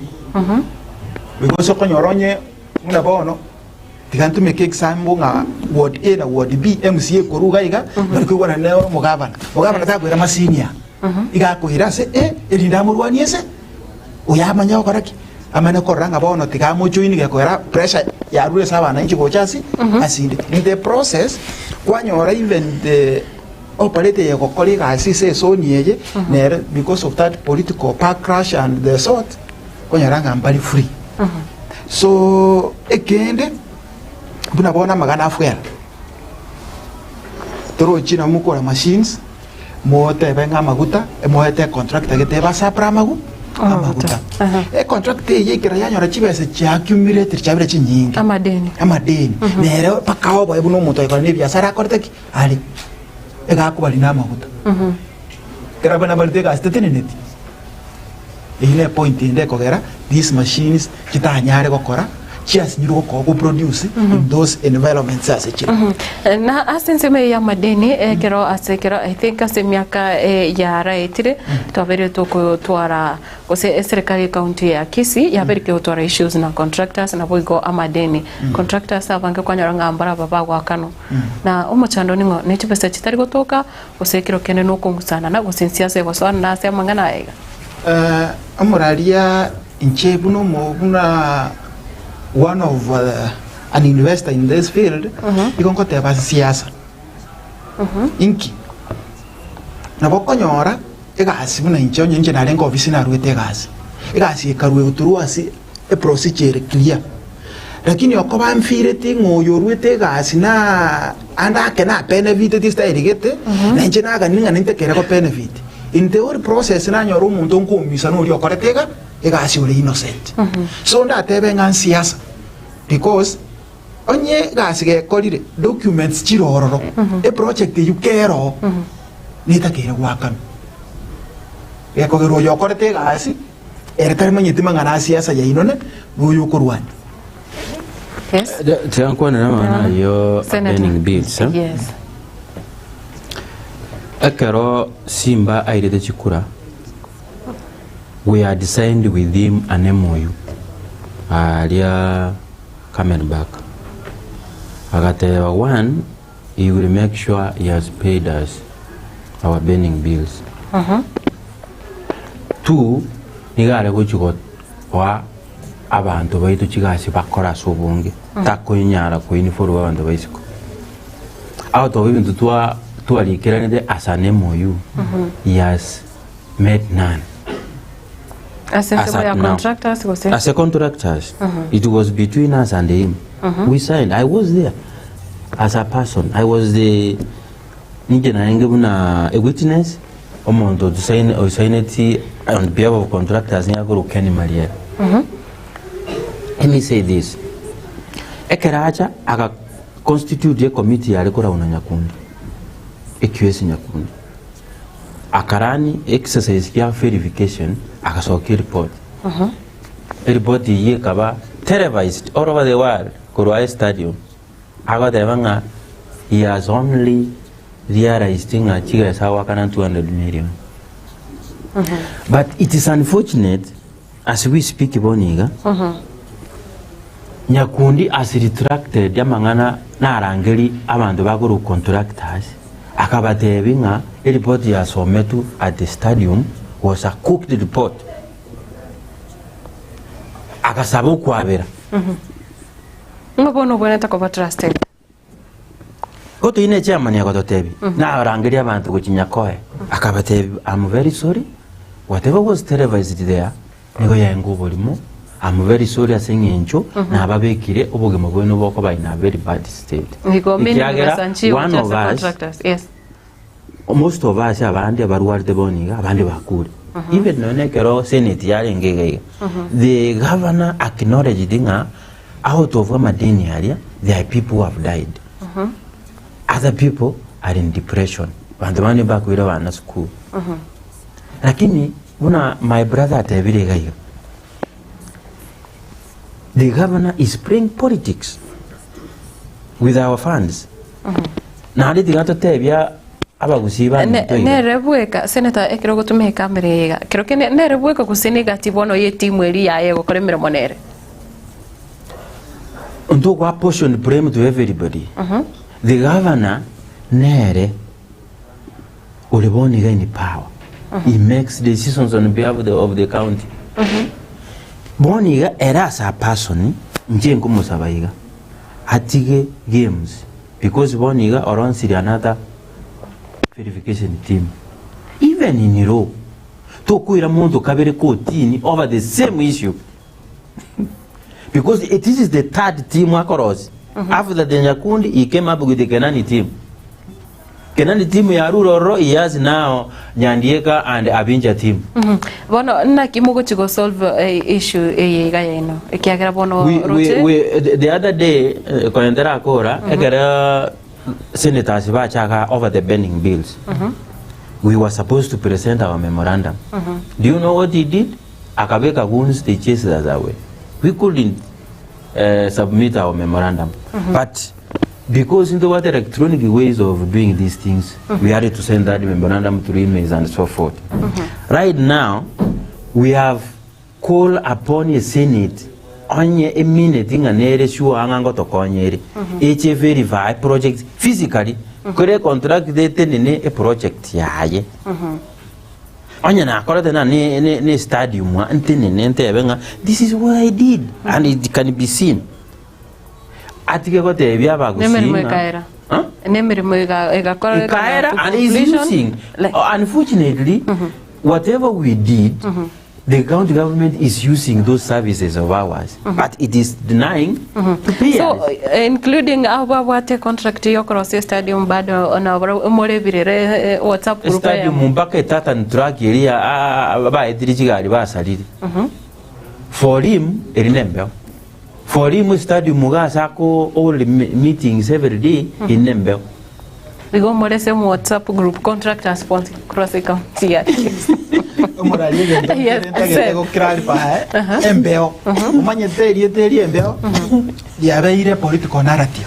D: Because okonyora onye buna bono tiga ntumeke example ng'a ward A na ward B MCA korwa iga iga bari koigwana ne omogabana. Omogabana takoira masini aa. Iga akoira ase A erinde amorwanie ase. Oyo amanye gokora ki? Amanye korora ng'a bono tiga amojoini gekogera pressure yarure ase abananchi gocha ase asinde. In the process, kwanyora even the operator eye egokora egasi ase esoni eye nere because of that political backlash and the sort, kwanyora ng'a mbari free. So ekende, buna bono amagana afuera, torochi nabo mokogora machines, Motebe ng'a amaguta emoete econtract gete ebasapre amagu amaguta.
B: Aha.
D: Econtract eye ekero yanyora chibesa chia accumulated chiabire chinyinge.
B: Amadeni.
D: Amadeni. Nere mpaka oboe buna omonto oikora na ebiasara akorete ki? Are. Egakobari na amaguta. Ekero abana barete egasi teteneneti. Eyio ne point ende ekogera these machines chitanyare gokora chiasinyirwe goko go produce in those environments ase chire.
B: Na ase ensemo eye y'amadeni ekero ase ekero I think ase emiaka yaraetire twabeire tokotwara gose eserekari y'ecounty ya Kisii yabeire kegotwara issues na contractors naboigo amadeni. Contractors abange kwanyora ng'a mbaraba bagoakanwa. Na omochando ning'o? Ne chibesa chitari gotoka Gose ekero kende nokong'usanana, gose ensiasa egosoana ase amang'ana aya iga.
D: Omoraria inche buna omo buna one of an investor in this field, igo ngoteba ase siasa, inki? Nabo okonyora egasi buna inche onye inche narenge ofisi naruete egasi, egasi ekarwa egoturwa ase eprocedure ere clear, lakini okoba nfeeleti ng'a oyo oruete egasi naa ande ake nabenefiteti estyle gete, na inche nagani ng'a nintakere go benefit. In the whole process nanyora omonto nkoumisa na oria okorete iga egasi ore innocent. So ndatebe ng'a nsiasa because onye egasi gekorire documents chire ororo, eproject eywo kere oo, netakeire goakanwa. Gekogera oyo okorete egasi. Ere tarimanyeti mang'ana a siasa yaino na noyo okorwania.
B: Yes.
C: Tiga nkwanere amang'ana ayio
B: Senator.
C: burning bills eh?
B: Yes.
C: Ekero Simba airete chikura we had signed with him an MOU aria Kamenbak agateba one he will make sure he has paid us our burning bills Two, nigo are gochia goa abanto baito chigasi bakore ase obonge, takonyara koinvolve abanto ba isiko. Agotoba ebinto twa twarikeranete as an MOU, he has made none.
B: Ase
C: As
B: ensemo
C: at
B: ya
C: now.
B: contractors gose
C: As a contractors, it was between us and him. We signed. I was there as a person. I was the Inche narenge buna a witness, omonto otosaine osaineti on behalf of contractors nigo akorokwa Ken Mariera. Let me say this, ekero acha aga constitute ecommittee yare korauna Nyakundi, EQS Nyakundi. Akarani exercise kia verification agasokia ereport. Ereport eyio ekaba televised all over the world korwa aye stadium. Agoteba ng'a he has only realised ng'a chigesa agoakana 200 million. But it is unfortunate as we speak bono iga, Nyakundi has retracted amang'ana narangeri abanto bakorwa contractors akabatebi ng'a eripoti yasometwe at the stadium was a cooked report. Agasaba okwabera.
B: Ng'a bono obwenerete koba trusted.
C: Gotoina echairman agototebi narangeria abanto gochia Nyakoe akabatebi I'm very sorry whatever was televised there nigo yaenga oborimo I'm very sorry ase eng'encho nababekire obogima bwaino bokoba in a very bad state
B: Nigo meaning
C: ekiagera
B: besa
C: one
B: nchigocha
C: of
B: ase
C: us
B: contractors. Yes.
C: Most of us abande abarwarete bono iga abande bakure even nonya ekero senate yarenge iga iga the governor acknowledged ng'a out of amadeni aria there are people who have died other people are in depression banto bande mbakoira abana sukuru lakini buna my brother atebire iga iga the governor is playing politics with our funds Naende tiga totebia abagusii baminto iga.
B: Nere bweka, Senator, ekero ogotumia ekamera eye iga, kero kende nere bweka gose negati bono y'etimu eria yaye egokora emeremo nere?
C: Intwe apportion blame to everybody. The governor nere ore bono iga in power. He makes decisions on behalf of the, of the county. Bono iga ere as a person, inche nkomosaba iga, atige games because bono iga oronsirie another verification team. Even in law, tokoira monto kabere kotini over the same issue because this is the third team akorosia. After the Nyakundi, he came up with the Kenani team. Kenani team yarure ororo, he has now Nyandieka and Abinja team.
B: Bono naki mogochi go solve eh, issue eye iga yaino ekiagera bono
C: We, we,
B: roche
C: we, the, the other day eh, konya ntarakora ekero senators bachaka over the burning bills we were supposed to present our memorandum do you know what he did akabeka goons they chased us away we couldn't uh, submit our memorandum but Because ntobwate electronic ways of doing these things, we had to send that memorandum through emails and so forth. Right now, we have called upon a Senate onye emineti ng'a nere sure ang'a ngotokonya ere eche verify project physically kore contract etenene eproject yaye onye nakorete na ne, ne, ne stadium aa, ntenene ntebe ng'a this is what I did and it can be seen Atige gotebia abagusii
B: Nemeremo
C: ng'a
B: ekaera.
C: Huh?
B: Nemeremo ega- egakora
C: Ekaera
B: to
C: and is
B: completion.
C: using.
B: Like-
C: Uh, Unfortunately, whatever we did, the county government is using those services of ours, but it is denying to pay
B: So
C: us.
B: eh, including abo babwate contract yokorosia stadium bado nabo morebirere eh, WhatsApp group
C: Stadium
B: eyemo.
C: mpaka etartan track eria ah, ah, baetire chigari basarire. For him, eri nembeo. For him stadium iga ase ako hold meetings every day inde embeo.
B: Igo more ase WhatsApp group contractors bonsi korwa ase county ya Kisii.
D: Omorari egento
B: Yes,
D: nkere ntagete
B: sir.
D: go clarify embeo omanyete erieta eri embeo riabeire political narrative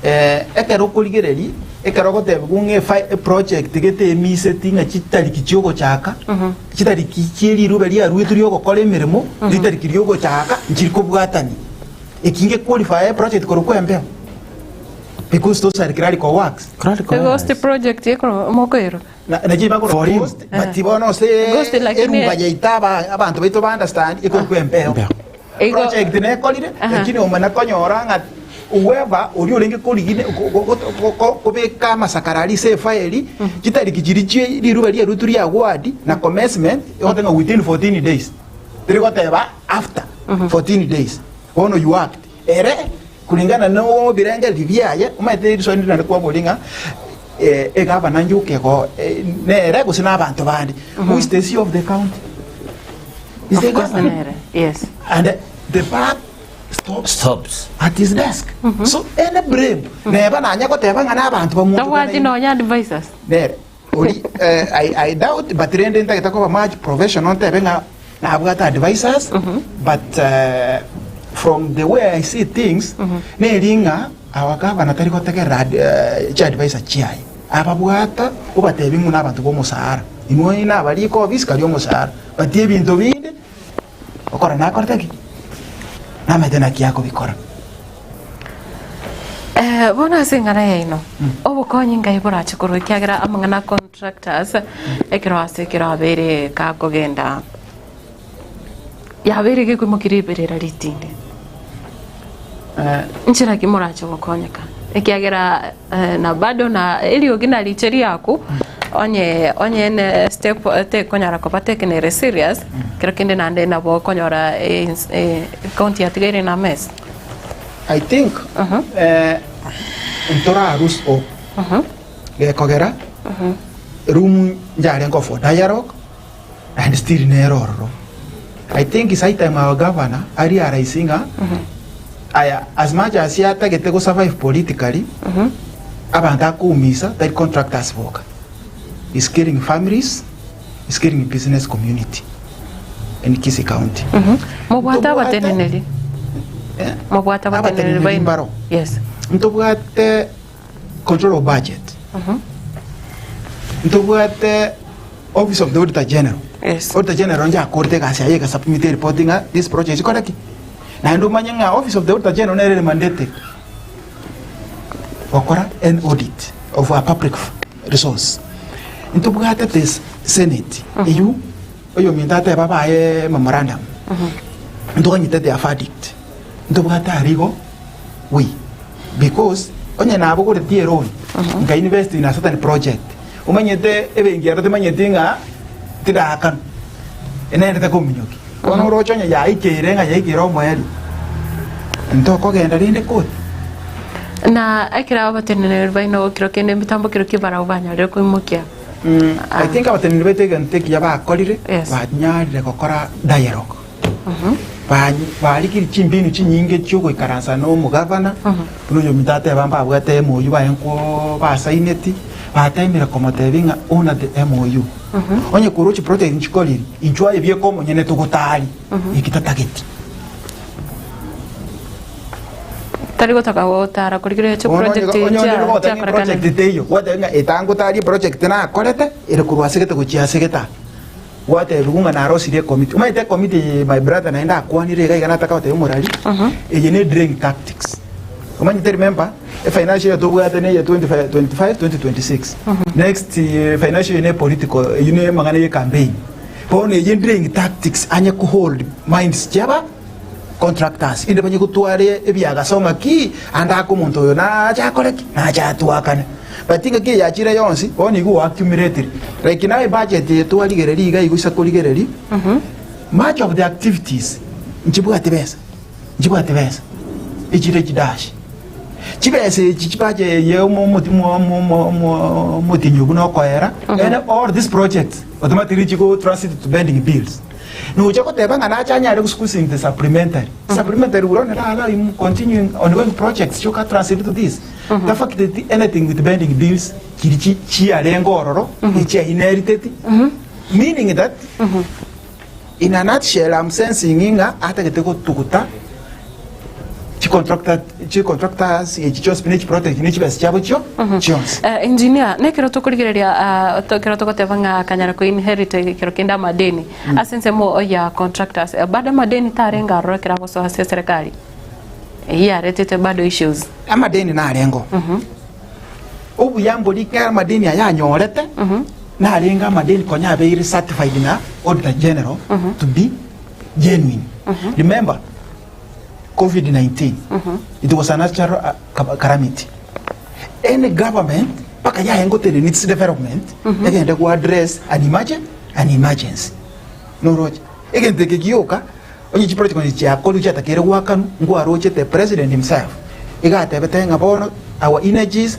D: Eh, ekero okorigereria ekero ogotebigwa ng'a efa- eproject gete emiseti ng'a chitariki chiogochaka Chitariki chie riruba riaruetwe ri'ogokora emeremo, ne chitariki ri'ogochaka nchiri kobwatania. Eki nge qualify project korokwa embeo? Because those are clerical works.
C: Clerical
B: Ghost
C: errors.
B: project ekoro mokoiroka.
D: Na nachi bagora
C: For him.
D: ghost, but bono ase
B: Ghost lakini-
D: eruba yaito aba abanto baito ba understand ekorokwa embeo.
C: Embeo.
B: Igo-
D: Project nekorire
B: Aha.
D: lakini omana konyora ng'a whoever oria orenge korigine go- go- go- go- go- kobeka amasakara aria ase efaeli chitariki chiria chie riruba riarutu ria award na commencement egoteba ng'a within 14 days teri goteba after 14 days bono you act ere kulingana na ebirengererio biaye omanyete riswali ndire naende kwaboria ng'a eh, egavana njoke go eh, nere gose na abanto bande who is the CEO of the county Is the
B: Of course
D: governor.
B: nere. Yes.
D: And the buck stops,
C: Stops.
D: at his desk. So any blame neba nanya goteba ng'a na abanto
B: Tabwati
D: bamutukanaine.
B: nonya advisors.
D: Nere ori eh, I, I doubt but rende ntagete koba much professional ntebe ng'a nabwate advisors but eh, from the way I see things neri ng'a our governor tari gotegerera ad, eh, chiadvisor chiaye ababwata obatebi ng'u na abanto b'omosara inwe nabarika office karia omosara But ebinto binde okora nakorete ki? Namanyete naki akobikora.
B: Eh, bono ase eng'ana yaino obokonyi ngai borache korwa ekiagera amang'ana a contractors ekero ase ekero abeire gakogenda yabeire gekoimokia riberera ritinde Nchera ki morache gokonyeka? Ekiagera na bado na eriogi nariche riaku, onye onye ne step tekonyara koba taken ere serious, kero kende naende nabo okonyora county yatigaire na mess.
D: I think eh, ntora lose hope gekogera room njarenge for dialogue and still nere ororo. I think it's high time our governor a realize ng'a aya as much as yatagete go survive politically abanto akoumisa tari contractors boka is killing families is killing business community in Kisii county.
B: Mobwate
D: Ntobwate-
B: abateneneri
D: Eh?
B: mobwate abateneneri
D: Abateneneri
B: baino
D: mbaro.
B: yes
D: Ntobwate control of budget ntobwate Office of the Auditor General.
B: Yes.
D: Auditor General nje akorete egasi yaye egasubmit ereport ng'a this project ikore ki? Naende omanye ng'a Office of the Auditor General nere ere mandated gokora an audit of our public resource. Ntobwate the Senate eywo. Oyominto ateba baye memorandum, ntoganyete their verdict, ntobwate a legal way because onye nabogoretie eloan nka invest in a certain project, omanyete ebenki ero temanyeti ng'a tindaakana, enaendete kominyokia. Bono oroche onye yaikeire ng'a yaikeire omoerio, ntokogenda rende court.
B: Na ekero abateneneri baino kero kende emetambo kero ki barabwo banyarire koimokia.
D: I think abateneneri baito egento ekiya bakorire,
B: Yes.
D: banyarire gokora dialogue. Banyi- Barikire chimbinu chinyinge chiogoikaransa na omogavana, buna oyominto ateba mbabwate MOU baye nko basaineti, batemire komotebia ng'a honour the MOU. Onye korwa chiproject nchikoriri, inchuo aye bieka omonyene togotari, eki tatageti.
B: Tari gotaka gotara korigereria
D: Bono
B: chiproject
D: onye onye
B: chia-
D: goteba ng'a
B: chiakorekana.
D: eproject teiyo, gwateba ng'a etangotaria eproject nakorete ere korwa ase gete gochia ase gete aa. Gwatebiwa ng'a narosirie ecommittee. Omanyete ecommittee eye my brother naende akwanire iga iga nataka gotebia omorari, eye ne delaying tactics. Omanyete remember, efinancial year tobwate neye 2025 2026. Next financial year ne political, eywo ne amang'ana ye campaign. Bono eye delaying tactics anye kohold minds chiaba. Contractors, inde banye gotwara ebiagaso ng'a ki, ande ake omonto oyo nache akore ki? Nache atwakane. But engaki eye yachire yonsi, bono igo oaccumulatire. Like now ebudget eye twarigereria iga igo ase korigereria, much of the activities nchibwati besa, nchibwati besa, echire chidash. Chibesa echi chibudget eye omo omoti omo omo omo omotienyi obwo nokoera, and all these projects automatically chigo transit to pending bills. Nocha goteba ng'a nache anyare gosqueezing the supplementary. Supplementary will only allow him continuing ongoing projects chioka translate to this. Tafacted anything with pending bills chiri chi chiarenge ororo echia inherited meaning that in a nutshell I'm sensing ng'a atagete gotuguta chicontractor chicontractors echi chionsi pi ne chiprotect ne chibesa chiabo chio chionsi.
B: Eh, engineer, nekero tokorigereria ah, to- ekero togoteba ng'a akanyara koinherit ekero kende amadeni ase ensemo ya contractors eh, bado amadeni tarenge aroro ekero agosoa ase eserekari eyio yaretete bado issues.
D: Amadeni narenge oo. Obuya mbori ekero amadeni aya anyorete, narenge amadeni konya abeire certified na Auditor General to be genuine. Remember, Covid 19 it was a natural calamity. Any government mpaka yaye ngotenenia its development egende go address an emergen an emergency. Noroche egento eke gioka onye chiproject onye chiakorwa chiatakeire goakanwa nkwarochete president himself iga atebete ng'a bono our energies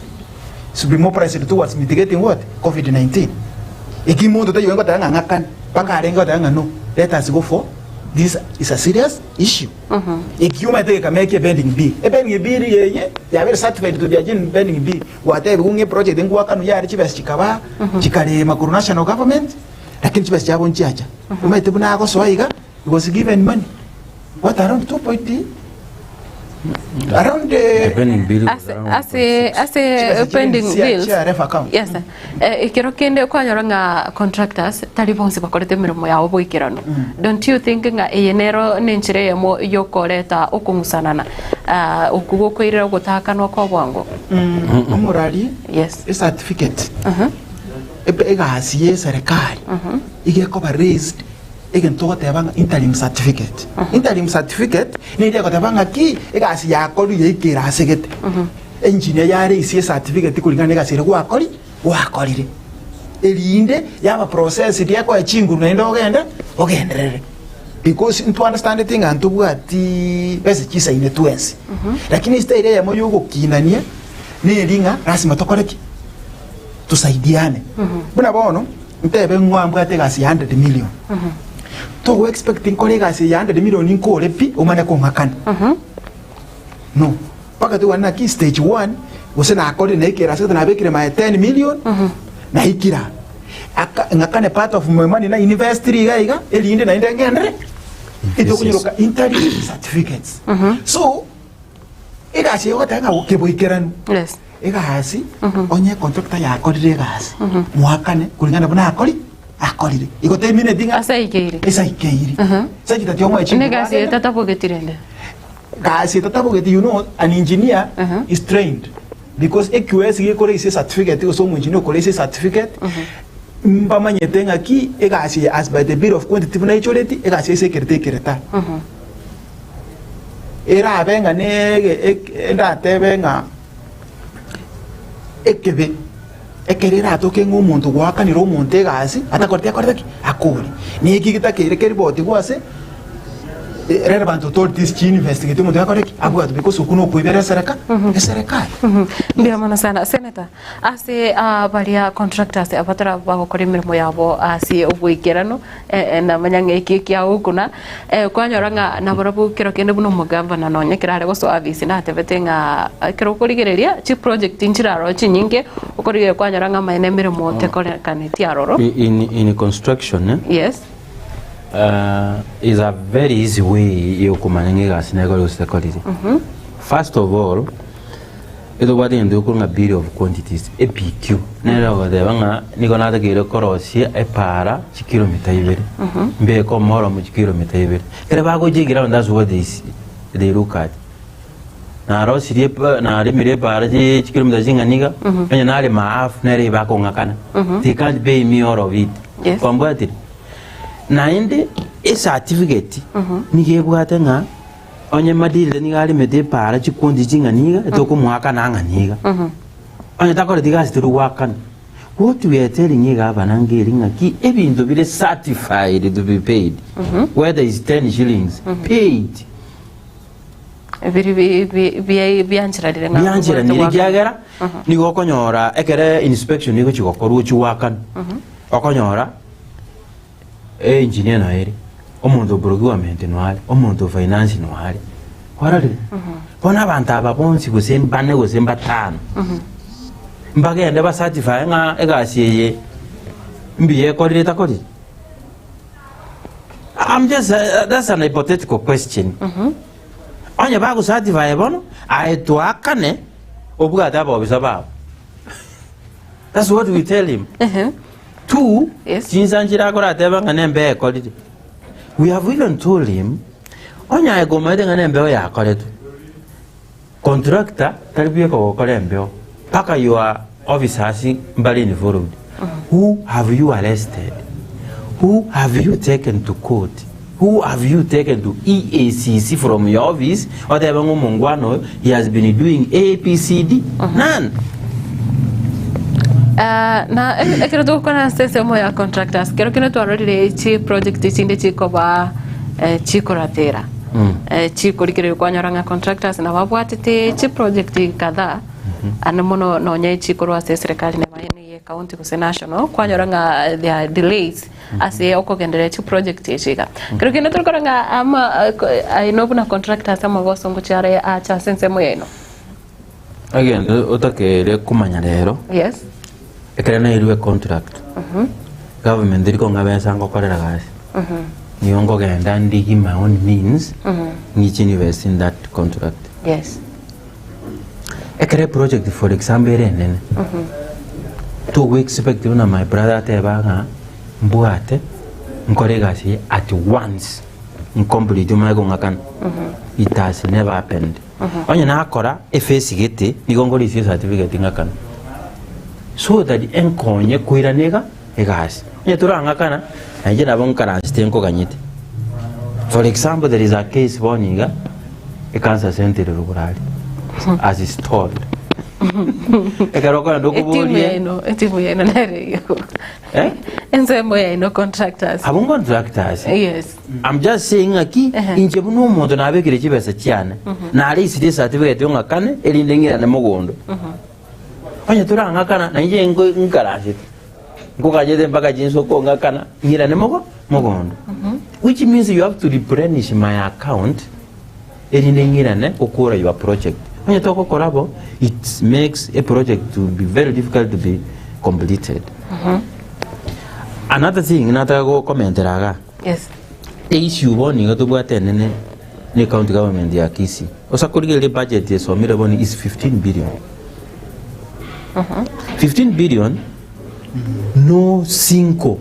D: should be mobilised towards mitigating what covid 19. Eki monto taiyo goteba ng'a ng'akane mpaka arenge goteba ng'a no let us go for this is a serious issue. Ekioma etegekame kia pending bill. Epending bill eye yabeire certified to be a genuine pending bill. Gwatebigwa ng'a eproject ngwakanu yare chibesa chikaba chikarema korwa national government lakini chibesa chiabo nchiacha. Omanyete buna agosoa iga he was given money what around 2 point around
C: The pending bill was
B: Ase
C: around
B: ase
C: 1.6.
B: ase
D: Chibesa chiri
B: pending
D: chia-
B: bills
D: chia ref account.
B: yes Eh, ekero kende kwanyora ng'a contractors tari bonsi bakorete emeremo yabo boikeranu don't you think ng'a eye nero nenchera eyemo yokoreta okong'usanana ah, okwo gokoirera ogotakanwa kwa bwango
D: Omorari
B: yes
D: ecertificate Ebe- egasi ye eserekari iga ekoba raised egento togoteba ng'a interim certificate. Interim certificate nigo egoteba ng'a ki egasi yakorire yaikire ase gete. Engineer yareisia ecertificate koringana na egasi eria gwakori gwakorire. Erinde yaba processed ekoe chinguru naende ogende ogenderere. Because intwe understandeti ng'a ntobwatiiii besa chisaine twensi. Lakini estyle eyemo ya ogokinania neri ng'a lasima tokore ki? Tusaidiane. Buna bono, ntebe ng'o ambwate egasi ya 100 million. Togo expect nkore egasi eye ya 100 million nkore pi omanye kong'akana. No. Mpaka togwane naki stage one, gose nakorire naikire ase gete nabekire my 10 million, naikire aa. Aka ng'akane part of my money na investire iga iga, erinde naende ngenderere, etokonyeroka interim certificates. So, egasi eye ogoteba ng'a keboikeranu,
B: Yes.
D: egasi, onye econtractor yakorire egasi, moakane kulingana buna akori akorire. Igo temineti ng'a
B: Ase aikeire.
D: ase aikeire. Ase chitati omoe chinguru
B: Negasi
D: agende.
B: etatabogeti rende.
D: Gasi etatabogeti you know an engineer is trained because eQS gekoraise certificate gose omoengineer okoraise certificate. Mbamanyete ng'aki egasi eye as by the bill of quantity buna eichoreti, egasi ase ekerete ekereta. Erabe ng'a nege ndatebe ng'a ekebe ekero eratoke ng'a omonto goakanire omonto egasi atakoreti akorete ki? Akore. Neki getakeire keribotigwe ase relevant authorities chi investigate omonto akore ki? Abwatwe because okwo nokoibera esereka eserekari.
B: Mbuya mono sana Senator. Ase baria contractors abatara bagokora emeremo yabo ase oboikeranu namanya ng'a eki ekiagokuna kwanyora ng'a nabarabwo kero kende buna omogavana nonye ekero are gosoa ofisi natebete ng'a ekero okorigereria chiproject nchire aroro chinyinge okorigereria kwanyora ng'a amaene emeremo tekorekaneti aroro.
C: In construction eh,
B: Yes.
C: is a very easy way yokomanya ng'a egasi nekorire gose tekoriri. First of all, Etobwate egento gekorwa ng'a bill of quantities, EPQ, nere ogoteba ng'a nigo natakeire korosia epaara chikilomita ibere, mbeke omoromo chikilomita ibere. Ekero bagochia eground that's what they see, they look at. Narosirie epa naremire epaara chi chikilomita ching'ana iga, onye narema half nere ebakong'akana. They can't pay me all of it.
B: Yes.
C: Kwambwatire? Naende ecertificate nigo ebwate ng'a Onye Matilda nigo aremete epaara chikonti ching'ana iga, etokomoakana ang'ana iga. Onye takoreti gasi tori goakana. What we are telling egavana ngeri ng'aki ebinto bire certified to be paid, whether is 10 shillings, paid.
B: Biri bi- bi- bi- biancheranire ng'a
C: Biancheranire
B: obwate goakana.
C: ekiagera nigo okonyora ekere inspection egochi gokorwa ochi goakana, okonyora Engineer noyo ere, omonto o procurement noyo are, omonto o finance noyo are. Kwarorire? Bono abanto aba bonsi gose mbane gose mbatano, mbagende ba certify ng'a egasi eye mbuya ekorire etakorire? I'm just, that's an hypothetical question. Onye bago certify bono, aye twaakane obwate abaobisa babo. That's what we tell him. Two,
B: Yes.
C: chinsa nchirakore atebe ng'a nembeo ekorire. We have even told him, onye aye komaete ng'a nembeo yakoretwe, contractor tari buya kogokora embeo mpaka your officers mbare involved. Who have you arrested? Who have you taken to court? Who have you taken to EACC from your office otebe ng'a omongwana oyo he has been doing A, B, C, D? None.
B: Ah, na e- ekero togokwana ase ensemo ya contractors kero kende twarorire chi project chinde chikoba eh, chikoratera eh, chikorigereria kwanyora ng'a contractors nabo abwatete chi project kadhaa ande mono nonye chikorwa ase eserekari neba eye county gose national kwanyora ng'a there are delays ase okogendereria chiproject echi iga. Kero kende tore korora ng'a ama aino buna contractors amagoso ngochia are acha ase ensemo yaino.
C: Egento otakeire komanya rero,
B: Yes.
C: ekero nairwe econtract, government eri kong'a besa ngokorera gasi, nigo nkogenda ndigie my own means, ng'iche invest in that contract.
B: Yes.
C: Ekero eproject for example ere enene, togo expect buna my brother ateba ng'a mbwate nkore egasi eye at once ncomplete omanye kong'akana, it has never happened. Onye nakora ephase gete nigo nkorisia ecertificate ng'akane so that enkonye koirana iga egasi. Onye torang'akana nainche nabo nkaransete nkoganyete. For example there is a case bono iga ecancer center ere rogoro aria as is told. Ekero okogenda
B: Etimu
C: okoboria
B: yaino, etimu yaino nere igo.
C: Eh?
B: Ensemo yaino contractors.
C: Abwo contractors.
B: Yes.
C: I'm just saying ng'aki
B: Ehe.
C: inche buna omonto nabekire chibesa chiane nareisirie ecertificate ong'akane erinde ng'irane mogondo. Onye torang'akana nainche nko- nkaransete nkoganyete mpaka chinsa okong'akana ng'irane mogo mogondo. Which means you have to replenish my account erinde ng'irane gokora your project. Onye togokora bo it makes a project to be very difficult to be completed. Another thing nataka gokomentera igaa,
B: Yes.
C: issue bono iga tobwate enene ne county government ya Kisii. Osa korigereria ebudget esomire bono is 15 billion. 15 billion no single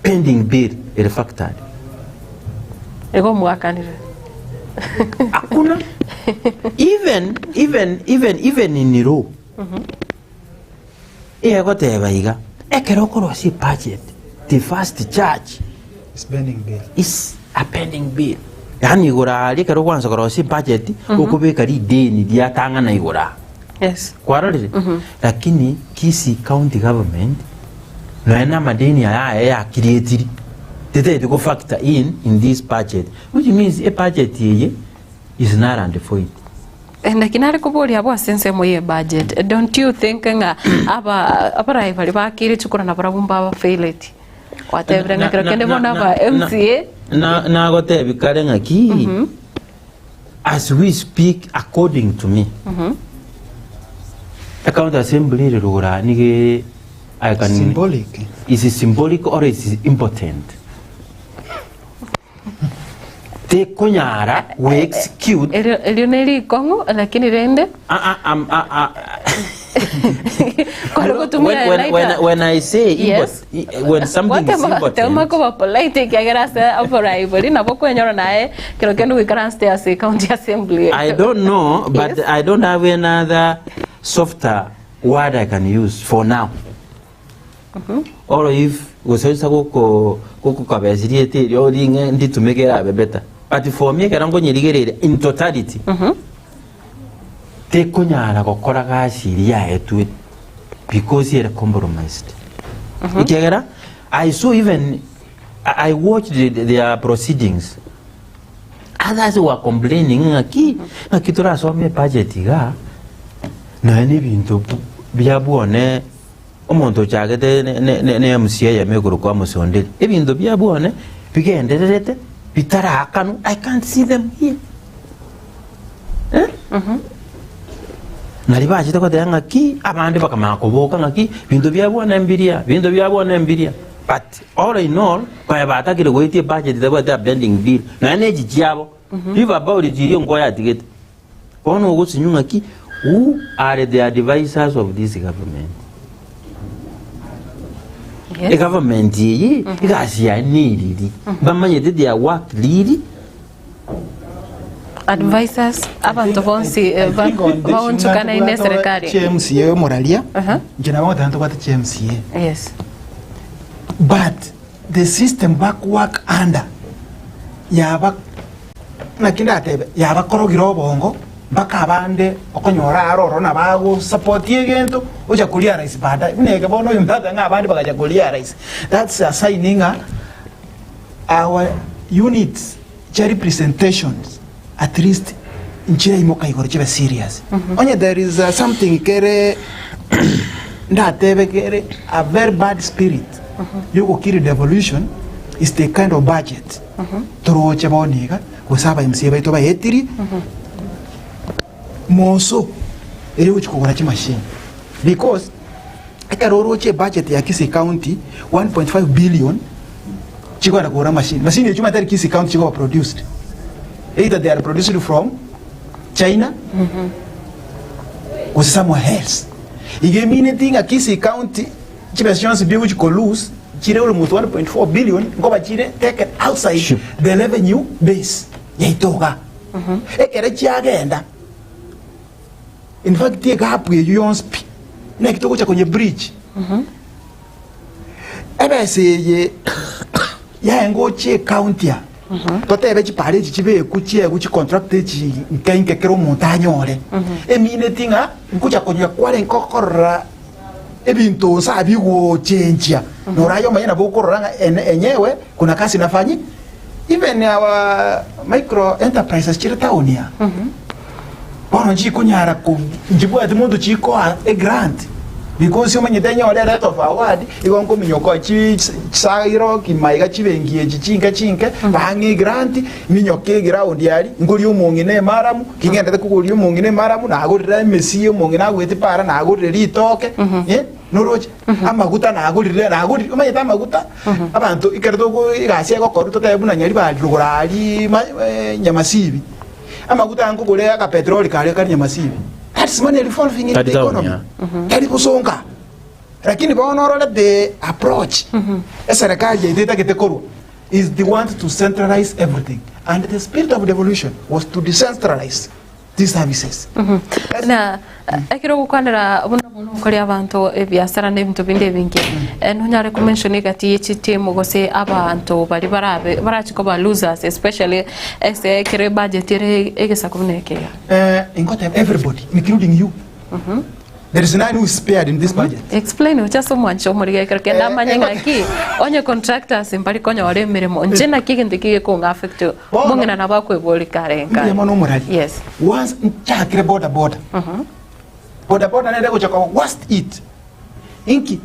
C: pending bill ere factored.
B: Igo mwakanire.
C: Hakuna. Even, even, even, even in law. Egoteba iga, Ekero okorosia ebudget, the first charge
D: Is pending bill.
C: is a pending bill. Yaani igoro aria ekero okwansa korosia ebudget, okobeka rideni riatang'ana igoro aa.
B: Yes.
C: Kwarorire? Lakini Kisii county government nonya na amadeni aya aye ya creatiri tetagete go factor in in this budget which means ebudget eye is null and void.
B: Naki nare koboria abwo ase ensemo ye budget, don't you think ng'a aba abarai baria bakeire chikura nabarabwo mbaba faileti? Gwatebire ng'a kero kende bono aba MCA
C: Na- nagotebi kare ng'aki as we speak according to me ecounty assembly ere rogoro nigo ere I can
D: Symbolic.
C: is symbolic or is impotent tekonyara go execute
B: Erio erio ne rikong'u lakini rende
C: Ah, ah, am- ah, ah.
B: Kware gotumia
C: when, when, when,
B: lighter.
C: when I say
B: Yes.
C: impot, when something is
B: Gwatema- tema
C: impotent
B: koba polite ekiagera ase oborai bori nabo okwenyora naye kero kende goikaransete ase county assembly
C: I don't know but
B: Yes.
C: I don't have another softer word I can use for now Oro if gose oisa goko gokokabesi rieta erio ring'e nditumeke erabe better. But for me ekero nkonyerigereria in totality, tekonyara gokora gasi eria yaetwe because ere compromised. Ekiagera I saw even I I watched the, their proceedings. Others were complaining ng'aki ng'aki torasome ebudget igaa nonya na ebinto bia bwone Omonto ochagete ne MC eyemo ekorokwa Amos Onderi, ebinto bia bwane bigendererete bitaraakanwa, I can't see them here. Eh? Nari bachete goteba ng'aki, abande bakamanya koboka ng'aki, binto bia bwane mbiria, binto bia bwane mbiria. But all in all, konya batakire goetia ebudget etabwati a pending bill, nonya na echi chiabo, river board chiria nkoyatigete. Bono ogosinywa ng'aki, who are the advisers of this government?
B: Yes.
C: Egovernment eye egasi yaye neriri bamanyete their work riri
B: Advisors abanto bonsi eh, ba- baonchokanaine ne serikali.
D: CMCA omoraria
B: Aha.
D: inche nabo ngoteba ntobwate CMCA
B: Yes.
D: but the system back work under yaba Naki ndatebe, yabakorogire obongo mpaka abande okonyora are ororo nabo agosapotia egento ocha korealize baadaye. Buna eke bono oyo ntatebe ng'a abande bagacha korealize. That's a sign ng'a our units chia representations at least nchiraimoka igoro chibe serious. Onye there is something kere ndatebe kere a very bad spirit yogokiri devolution is the kind of budget. Toroche bono iga, gose aba MCA baito baetirie moso ere gochia kogora chimashini because ekero oroche ebudget ya Kisii County 1.5 billion chikogenda kogora machine, machine echio omanyete tari Kisii County chikoba produced either they are produced from China gose somewhere else. Iga emineti ng'a Kisii County Chibesa chionsi bigochia ko lose chire almost 1.4 billion nkoba chire taken outside
C: Ship.
D: the revenue base yaito igaa. Ekere chiagenda in fact egap eywo yonsi pi naki togocha konye bridge. Ebesa eye yaye ngochia ecounty aa totebe chipara echi chibekwe chiegwe chicontract echi nke nke kera omonto anyore emineti ng'a nkocha konya kwarenge gokorora Ebinto onsi abigochenchia, noro aye omonyene nabo okorora ng'a ene enyewe kuna kazi nafanyi even our micro enterprises chire town aa bono nchikonyara ko nchibwati monto chikoa egrant because omanyete enyore rate of award igo nkominyoka chi chisairo kima iga chibenki echi chinke chinke bang'e egrant minyoke eground aria ngorie omong'ina emaramu Kingendete kogoria omong'ina emaramu, nagorire emesie omong'ina agwete para, nagorire ritoke, eh, noroche? Amaguta nagorire, nagorire, omanyete amaguta, abanto ekero togo egasi egokorwa totebe buna Nyaribari rogoro aria ma Nyamasibi, amaguta aya nkogora akapetroli karia kare Nyamasibi, that's money revolving in
C: Tari
D: the
C: town,
D: economy,
C: yeah.
D: tari gosonga. Lakini bono orore the approach eserekari yaito etagete korwa is the want to centralize everything and the spirit of devolution was to decentralize. These services.
B: Na ekero ogokwanera buna bono okoria abanto ebiasara na ebinto binde ebinge, eh, nonyare komention egati ye chitimu gose abanto baria barabe barachi koba losers especially ase ekero ebudget ere egesaku buna eke iga.
D: Eh, ingoteba everybody including you. There is none who is spared in this budget.
B: Explain gochia ase omwancho omorigia ekero kende
D: Eh,
B: amanye
D: eh,
B: ng'aki onye contractors mbari konyora emeremo inche naki egento eki gekong'a affect
D: Bono-
B: omong'ina nabo akoeboria kare
D: Mbuya
B: nkare.
D: mono omorari.
B: Yes.
D: Once nchakire boda boda. Boda boda nere gocha koba worst it. Inki?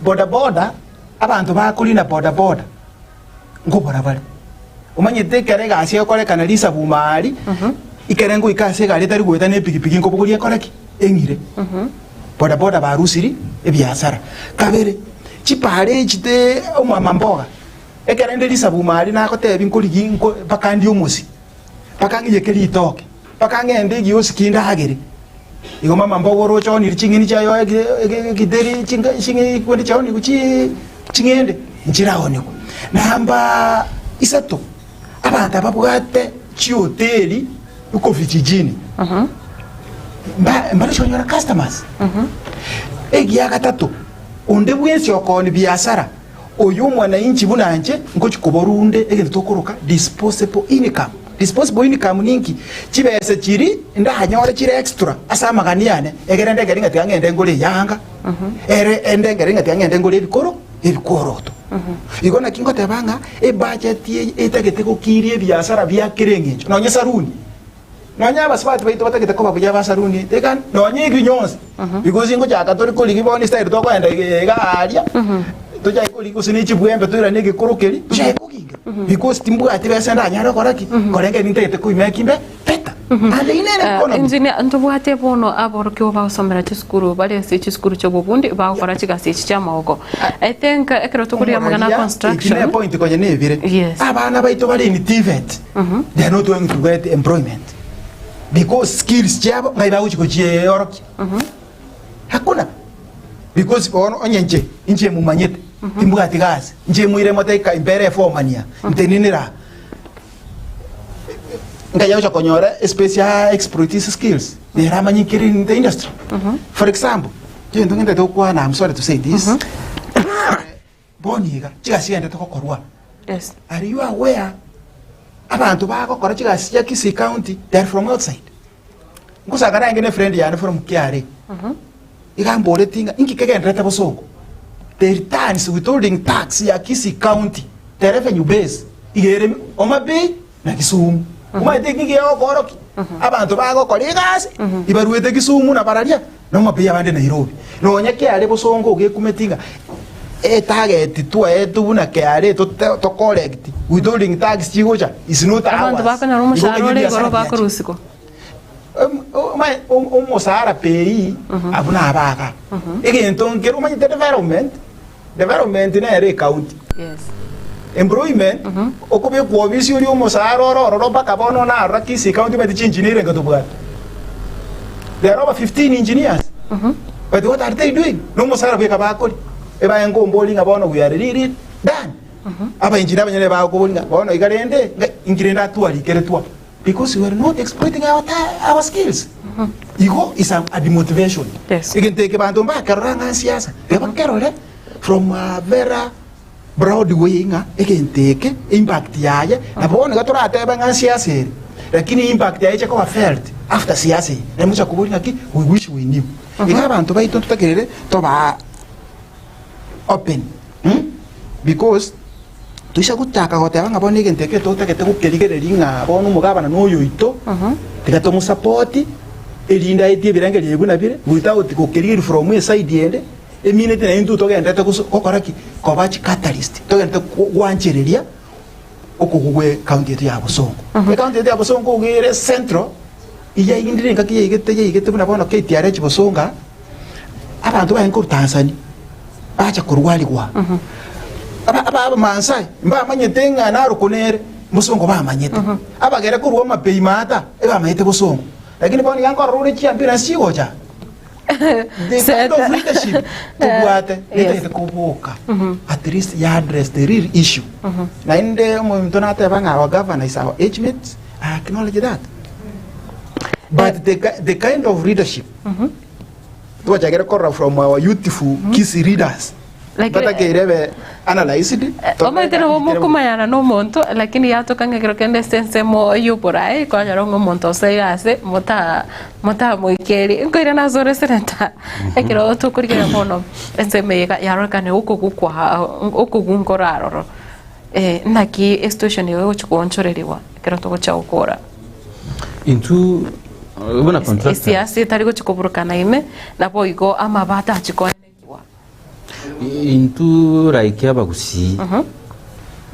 D: Boda boda abanto bakorina boda boda nkobora bare. Omanyete ekero egasi egokorekana risabu maari, ekere ngoika ase egari etari goeta na epikipiki nkobogoria ekore ki? Eng'ire. Boda boda barusiri ebiasara. Kabere, chipara echi te omwama mboga, ekere nde risabu maari nagotebi nkorigi nko mpaka ndie omosie, mpaka ng'iyeke ritoke, mpaka ng'ende egiosi kindagere. Igo mama mboga oroche oonire ching'eni chiaye oe egitheri chinga ching'eni kwende chiaonigwe chii ching'ende nchiraonigwe. Namba isato, abanto ababwate chihoteli iko vijijini mba mbarochi konyora customers. Egia gatato, onde bwensi okooni biasara, oyo omwananchi buna inche ngochi koborunde egento tokoroka disposable income. Disposable income ninki? Chibesa chiri ndanyore chire extra ase amagani ane, egere ndengere ng'a tiga ng'ende ngore eyanga, ere endengere ng'a tiga ng'ende ngore ebikoro ebikoroto. Igo naki ngoteba ng'a ebudget eye etagete gokiria ebiasara bia kera eng'encho, nonye saruni, nonye abasubati baito batagete koba buya ba saruni, they can nonye ebinyonsi, because ngochaka tore korigia bono estyle tokoenda iga aria, tochake korigia gose ne chibwembe toirane egekoro keria, tochake koginga because timbwati besa ndanyare gokora ki? Koreng'ani nintagete koimeki mbe better and in any economy.
B: Engineer, ntobwate bono aborokigwa bagosomera chisukuru bare ase chisukuru chi'obobundi bagokora chigasi echi chi'amaboko. I think ekero tokoria amang'ana a
D: Omoraria, eki
B: construction.
D: ne point konya nebire.
B: Yes.
D: Abana baito bare in TVET, they are not going to get employment because skills chiabo ngai bagochi gochiorokia. Hakuna. Because bono onye inche, inche mumanyete, timbwati gasi, inche moire moteika impere efomania, ntenenera aa. Nkai agocha konyora espace ya exploit his skills, nere amanye kere in the industry. For example, egento ngentete gokwana, I'm sorry to say this, bono iga, chigasi chigenderete gokorwa,
B: Yes.
D: are you aware abanto bagokora chigasi chia Kisii County, they are from outside. Ngosanga naende ne friend yane from KRA, iga amboretie ng'a inki kegenderete bosongo, the returns withholding tax ya Kisii County, the revenue base, iga ere Homa Bay na Kisumu. Omanyete inki gegokoorokia? Abanto bagokora egasi, ibaruete Kisumu na bararia, na Homa Bay abande Nairobi. Nonya KRA bosongo ogekumeti ng'a etarget twaetwe buna KRA tote to collect withholding tax chigocha is not ours.
B: Abanto bakonyora
D: Igo
B: omoshahara
D: kenya
B: ore
D: ebiasara
B: igoro
D: biacha.
B: bakorusigwa.
D: Omosara pei abwo nabaga. Egento nkere omanyete development, development nere ecounty.
B: Yes.
D: Employment, okobekwa obisi oria omosara ore ororo mpaka bono narora Kisii county omanyete chi engineer enke tobwate. There are over 15 engineers. But what are they doing? Nomosara bweka bakori. Ebaye nkombori ng'a bono we are really done. Aba engineer abanyene bagokobori ng'a bono iga rende, ng'a inki rende atwarikeretwa. Because we are not exploiting our, our skills. Igo is a, a demotivation.
B: Yes.
D: Egento eke banto mbakerora ng'a siasa, tiga bakerore from a very broad way ng'a egento eke impact yaye na bono iga toratebe ng'a siasa ere lakini impact yaye eche koba felt after siasa eye naende mocha koboria ng'aki we wish we knew. Iga abanto baito ntotakerere toba open because Toisa gochaka goteba ng'a bono egento eke totagete gokerigereria ng'a bono omogabana noyo oito, tiga tomosapoti, erinde aetie ebirengererio buna bire, without gokerigereria from eside ende, emineti naye intwe togenderete gose gokora ki? Koba chicatalyst, togenderete gwanchereria okogwa gwe ecounty yaito ya Bosongo. Ecounty yaito ya Bosongo iga ere central, iyaigindire engaki yaigete yaigete buna bono KTRH Bosongo aa, Abanto barenge korwa Tanzania bacha korwarigwa. Aba aba Abamaasai mbamanyete ng'a Narok nere bosongo bamanyete. Abagere korwa Homabay maata ebamanyete bosongo. Lakini bono iga nkorora ore chiambulance chigocha. The kind of leadership tobwate netagete koboka at least ya address the real issue. Naende omonto nateba ng'a our governor is our age mate, I acknowledge that. But the, ki- the kind of leadership twachakire korora from our youthful Kisii leaders
B: Lakini-
D: batakeire ebe analyzed
B: Omanyete nabo mokomanyana na omonto lakini yatoka ng'a ekero kende ase ensemo y'oboraai kwanyora ng'a omonto osoire ase mota motamoikeri nkoirana ase ore senator ekero tokorigereria bono ensemo eye iga yarorekana okogwa kwa okogwa nkoro aroro naki esituesheni eye egochi goonchoreriwa ekero togochia gokora.
C: Intwe buna contractors.
B: Esiasa etari gochia koburukana ime, naboigo amabe atachia koenekigwa.
C: Intwe like abagusii,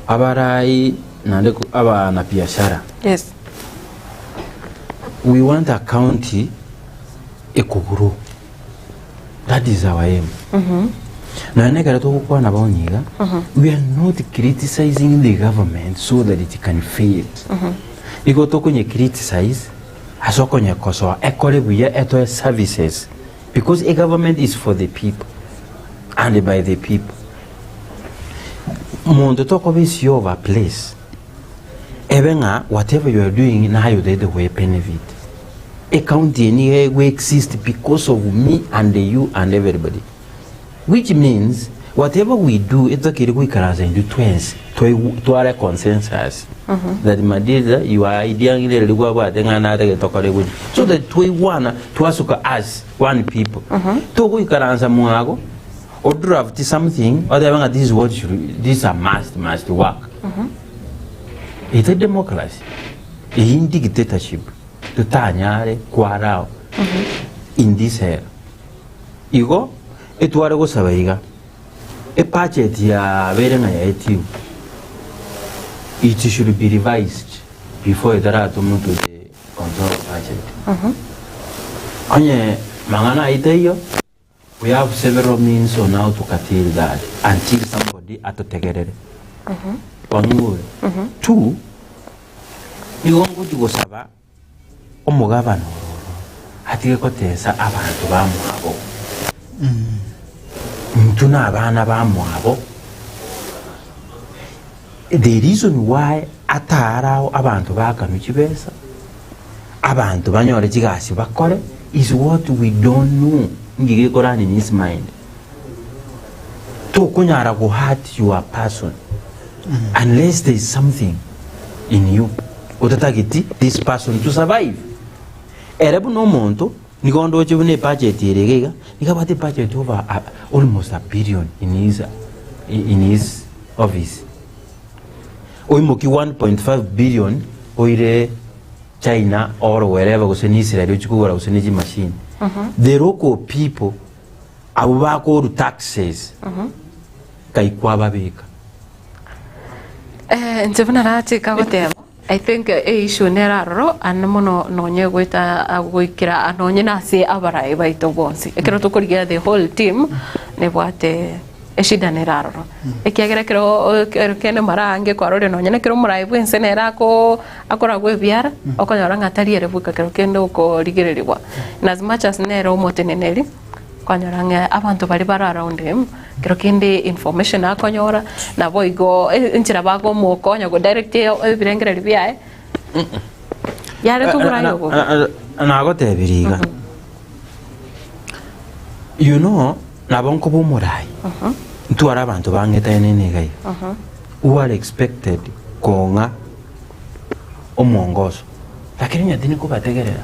C: abarai naende abanabiashara,
B: Yes.
C: we want a county ekogrow. That is our aim. Nonya na ekero togokwana bono iga, we are not criticizing the government so that it can fail. Igo tokonye criticize ase okonyekosoa ekore buya etoe services because a government is for the people and by the people. Monto tokoba esio of a place ebe ng'a whatever you are doing naye otaete goe benefit. Ecounty eye nigo ego exist because of me and you and everybody which means whatever we do etotakeire goikaransa intwe twensi tware consensus that Madida your idea ng'ina ere kwabwate ng'a natagete tokore gochi so that twaigwana twasuka as one people togoikaransa mwago o draft something otebe ng'a this is what should this a must must work it's a democracy eyio dictatorship totanyare kwarao in this era. Igo etware gosaba iga, ebudget yabeire ng'a yaetigwe, it should be revised before etaratomwa to the control of budget. Onye mang'ana ayio taiyo, we have several means on how to curtail that until somebody atotegerere. Kwang'igure? Two, nigo ngochia gosaba Omogabana ororo atige gotesa abanto bamwabo. Intwe nabana bamwabo. The reason why ataarao abanto bakanwe chibesa, abanto banyore chigasi bakore is what we don't know nki geko run in his mind. Tokonyara go hurt your person unless there is something in you otatageti this person to survive. Ere buna omonto nigo ndoche buna ebudget ere iga iga, nigo abwate ebudget over a, almost a billion in his, in his office. Oimoki 1.5 billion oire China or wherever gose ni Israel ochie kogora gose ne chimachine. The local people Abwo bakorua taxes kai kwababeka.
B: Eh, inche buna nachika goteba I think e issue nere aroro ande mono nonye goeta goikera nonye nase abarai baito bonsi ekero tokorigia the whole team nebwate eshida nere aroro ekiagera ekero ekero kende mara ange kwarorire nonye na ekero omorai bwa ense nere ako akoragwa ebiara okonyora ng'a tari ere bweka kero kende okorigereriwa in as much as nere omoteneneri. Kwanyora ng'a abanto baria bare around him, kero kende information akonyora, naboigo enchera bagomokonya go direct ebirengererio biaye, yareta oborai obobe.
C: Nagotebirie iga, you know nabo nkoba omorai, ntware abanto bang'etaine iga iga, who are expected kong'a omwongoso, lakini onye tindi kobategerera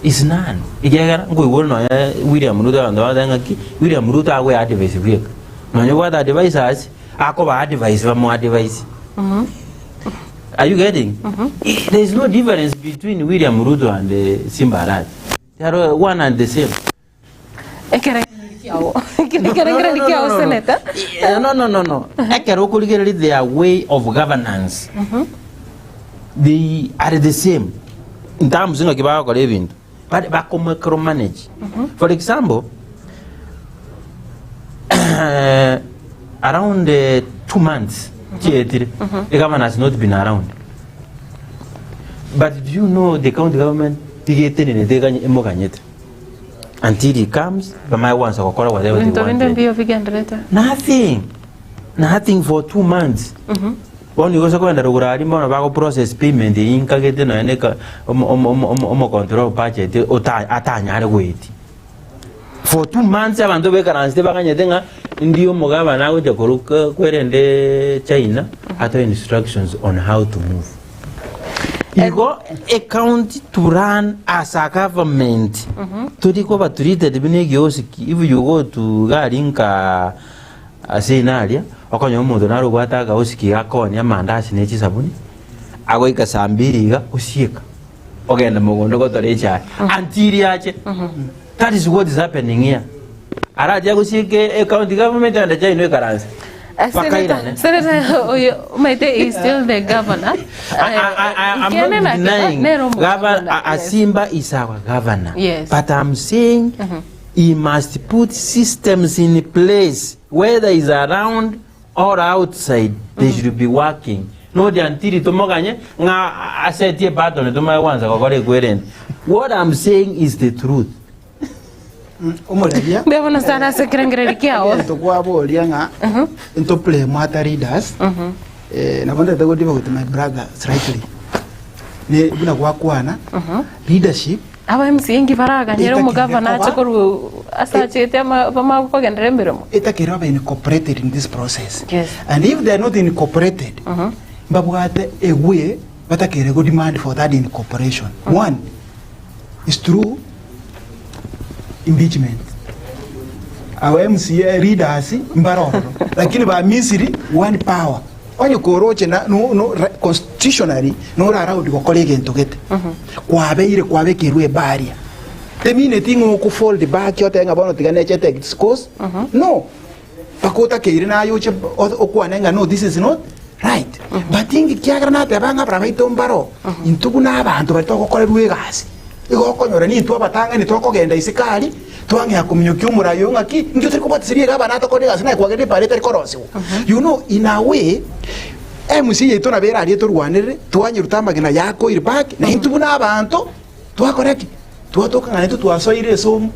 C: is none. Ekiagera nkoigwa nonya William Ruto abanto bagoteba ng'aki, William Ruto agoe advice bweka. Nonya obwate advisors, akoba advice bamo advise. Are you getting? There is no difference between William Ruto and eh, Simba Arati. They are one and the same.
B: Ekerengererio kiao. Ekerengererio kiao Senator.
C: Eh, no, no, no, no. Ekero okorigereria their way of governance, they are the same in terms ng'aki bagokora ebinto. Bare bako micromanage. For example, around 2 months chietire, the governor has not been around. But do you know the county government tigetenenete eganye- emoganyete until he comes bamanye gwansa gokora whatever they
B: Ebinto binde
C: wanted.
B: mbiyo bigenderete.
C: Nothing. Nothing for 2 months. Bono igo ase kogenda rogoro aria bono bago process payment eyio nkagete nonya na eka omo omo omo omo omocontrol of budget ota atanyare goetia. For 2 months abanto baikaransete baganyete ng'a ndi omogabana agocha korwa ko kwerende China atoe instructions on how to move. Igo ecounty to run as a government tori koba treated buna egiosiki if you go to iga aria nka ase ina aria okonyora omonto nare obwate agaosiki iga akoonia amandasi ne chisabuni agoika saa mbiri iga osieka ogenda mogondo gotora echae until ache that is what is happening here arache agosieka ecounty government ande China oikaranse Bakairane.
B: Senator oyo maite is still the governor.
C: I, I, I, I'm
B: Ikene
C: not
B: na
C: denying
B: nero
C: Governor,
B: governor, yes.
C: Asimba is our governor.
B: Yes.
C: But I'm saying he must put systems in place, whether he's around or outside, they should be working. Not until tomoganye ng'a asetie button tomaye kwanza gokora ekwerende. What I'm saying is the truth.
D: Omoreria
B: Ndebona sana ase ekerengererio kiao.
D: egento kwaboria ng'a into blame ata leaders eh, nabo ntagete go deal with my brother slightly ne buna gwakwana leadership
B: Aba MCA inki baraganyere
D: Etakire
B: omogavana ache
D: koba-
B: korwa ase achete ama bamakogenderera emeremo.
D: etakire babe incorporated in this process
B: Yes.
D: and if they are not incorporated mbabwate a way batakire go demand for that incorporation one is through impeachment our MCA leaders mbarororo lakini ba Misiri one power onye koroche na no, no, ra- constitutionally nora allowed gokora egento gete kwabeire kwabekerwe ebaria temineti ng'o okofold back otebe ng'a bono tiga nechete course no mpaka otakeire naye oche okwane ng'a no this is not right but inki kiagera nateba ng'a abana baito mbaro intwe buna abanto baria togokorerwa egasi igo okonyora nintwe abatang'ani tokogenda isiko aria twang'ea kominyokia omorai oyo ng'aki inki otari kobwatisia riga abana atokore egasi naye kwagerire epara etari korosiwa you know in a way MC yaito nabo eraria torwanerere twanyeruta amagena yakoire back na intwe buna abanto twakora ki? Twatoka ng'a naintwe twasoire ase omo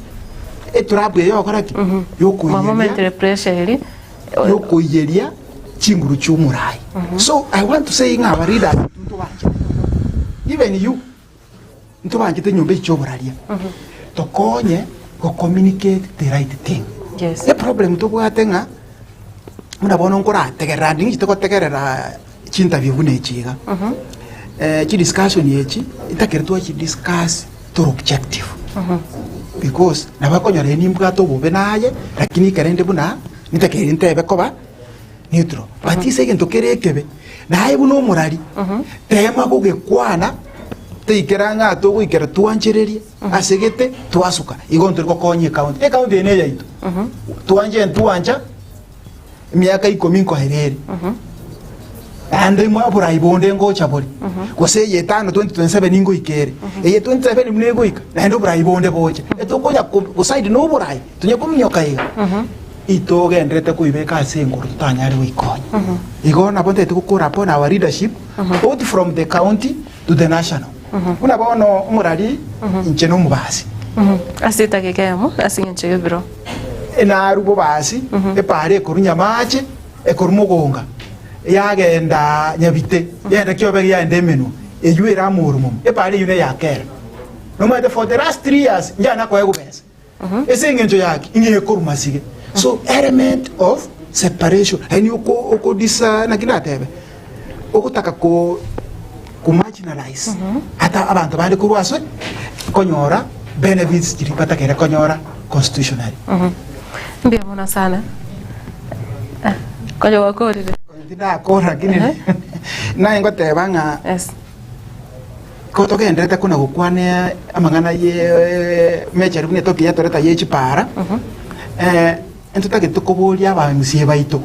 D: etrap eye yogokora ki? Yokoiyeria
B: Mwamomentire pressure eri.
D: yokoiyeria chinguru chi'omorai. So I want to say ng'a our leaders intwe ntobanchete. Even you ntobanchete nyomba echi chioboraria. Tokonye go communicate the right thing.
B: Yes.
D: Eproblem tobwate ng'a buna bono nkorategerera ande ninchete gotegerera chinterview buna echi iga. Eh, chidiscussion echi ntakere twachidiscuss tore objective because nabo okonyora eye nimbwate obobe naye lakini ekero inde buna ntakeire ntebe koba neutral but ase egento kere ekebe naye buna omorari tema gogekwana teikera ng'a togoikera twanchererie ase gete twasuka igo ntori gokonya ecounty ecounty eye neyaito twanche ntwancha Emiaka ikomi nkoera ere, naende imo oborai bonde ngocha bore, gose eye etano 2027 ngoika ere, eye 27 buna egoika, naende oborai bonde boche. Etokonya ko- gosaidi na oborai, tonya kominyoka iga, itogenderete koibeka ase engoro totanyare goikonya. Igo nabo ntagete gokora upon our leadership, both from the county to the national. Buna bono omorari, inche na omobasi.
B: Ase etageka eyemo ase eng'encho y'ebiro.
D: Enaru bobasi, epaara ekorwa nyamache, ekorwa mogonga, yagenda nyabite, yagenda kiobegi, yagenda emenwa, eyio ere amoromom. Epaara eyio neya kera. Nomanyete for the last three years njana koegwa besa. Ase eng'encho yaki, ing'e ekorwa masige. So element of separation, yaani oko okodisa naki ndatebe, ogotaka ko komarginalize ata abanto bande korwa ase konyora benefits chiria batakere konyora constitutionally.
B: Mbuya mono sana. Ah, Konya gwakorire.
D: Tindakora lakini naye ngoteba ng'a
B: Yes.
D: ko togenderete kona gokwana amang'ana ye mechari buna etopic yatoreta ye chipara eh, ntotagete koboria aba MCA baito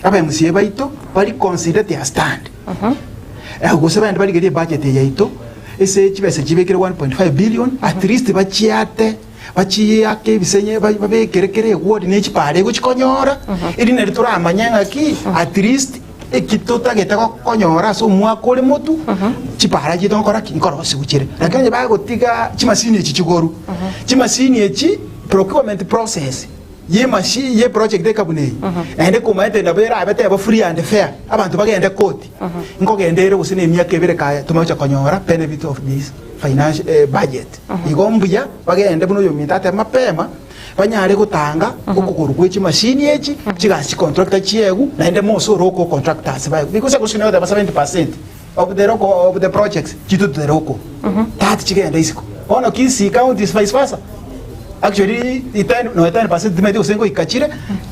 D: aba MCA baito bari consider their stand Eh, gose baende barigerie ebudget eye yaito ase chibesa chibekire 1.5 billion at least bachiate bachiake ebisenye ba- babekere kera eward ne chipara egochikonyora eri nari toramanye ng'aki at least eki totagete gokonyora ase omwaka ore motu chipara chiaito nkora ki nkorosiwu chire. Lakini onye bagotiga chimasini echi chigoru chimasini echi procurement process. Y'emashi ye project ekabuna eye, naende komaete nabo erabe teba free and fair, abanto bagende koti, nkogenda ere gose na emiaka ebere kaya tomagocha konyora benefit of this financial eh, budget. Igo mbuya bagende buna oyominto atebe mapema, banyare gotanga okogorwa gwe chimashini echi, chigasi chicontractor chiegwe, naende mose ore oko contractors baegwe. Because egosio nigo goteba 70% of the local of the projects chitutire oko, that chigende isiko. Bono Kisii county is vice versa. Actually, i ten, no, 10% timaeti gose ngoika chire,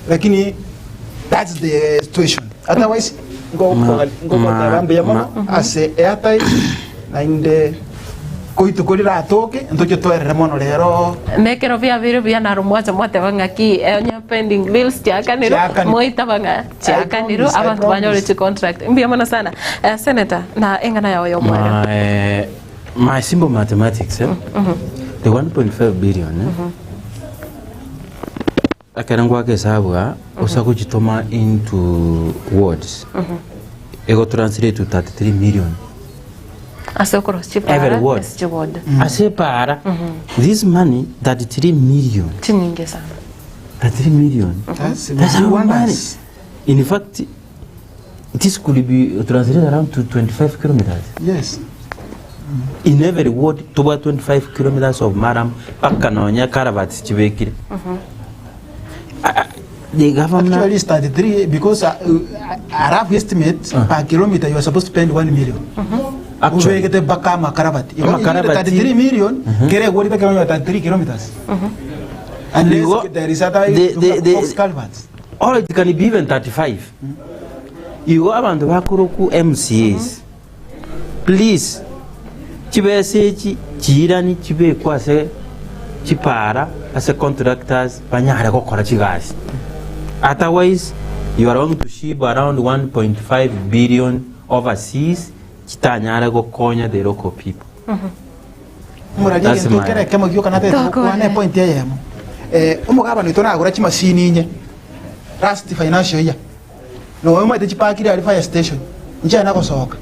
D: lakini that's the situation. Otherwise, ngo-
C: Ma-
D: ngogoteba
C: ma-
D: mbuya mono
C: ma-
D: ase airtime, naende koituko riratoke, ntoche twerere mono rero.
B: Nekero biabeire buya naro mwacha mwateba ng'aki onye pending bills chiakanirwe
D: Chiakanirwe.
B: moitaba ng'a chiakanirwe
D: I promise, I
B: abanto banyore
D: promise.
B: chicontract mbuya mono sana Eh, senator na eng'ana yao yomoerio
C: My, my simple mathematics, eh? The 1.5 billion, eh? Ekero ngwaka esabu aa, osa gochitoma into words, ego translate to 33 million.
B: Ase okorosia
C: Every
B: chipara
C: ward.
B: ase chiward.
C: Ase epara, this money, 33 million.
B: Chinyinge sana.
C: 33 million.
D: That's,
C: That's
D: we
C: our
D: want
C: money.
D: us.
C: In fact, this could be translated around to 25 kilometers.
D: Yes.
C: In every ward, tuba 25 kilometers of maram, paka nonya caravats chibekire. The governor
D: Actually, it's 33 because a rough estimate per kilometer you are supposed to spend 1 million.
C: Actually.
D: Ubegete mpaka amakarabati.
C: Amakarabati.
D: 33 million, kere ward kama 33 kilometers. Unless
C: Igo-
D: there is other box culverts.
C: Or it can be even 35. Igo abanto bakoroku MCAs. Please chibesa echi chiirani chibekwe ase chipara ase contractors banyare gokora chigasi. Otherwise you are going to ship around 1.5 billion overseas chitanyare gokonya the local people.
D: Omorari
C: That's
D: egento
C: my-
D: kere ekemo gioka natete
B: Tokore.
D: gokwana epoint eyemo. Eh, omogabana oito nagora chimasini inye last financial year. Nonya omanyete chipakire aria fire station, inche nagosoka.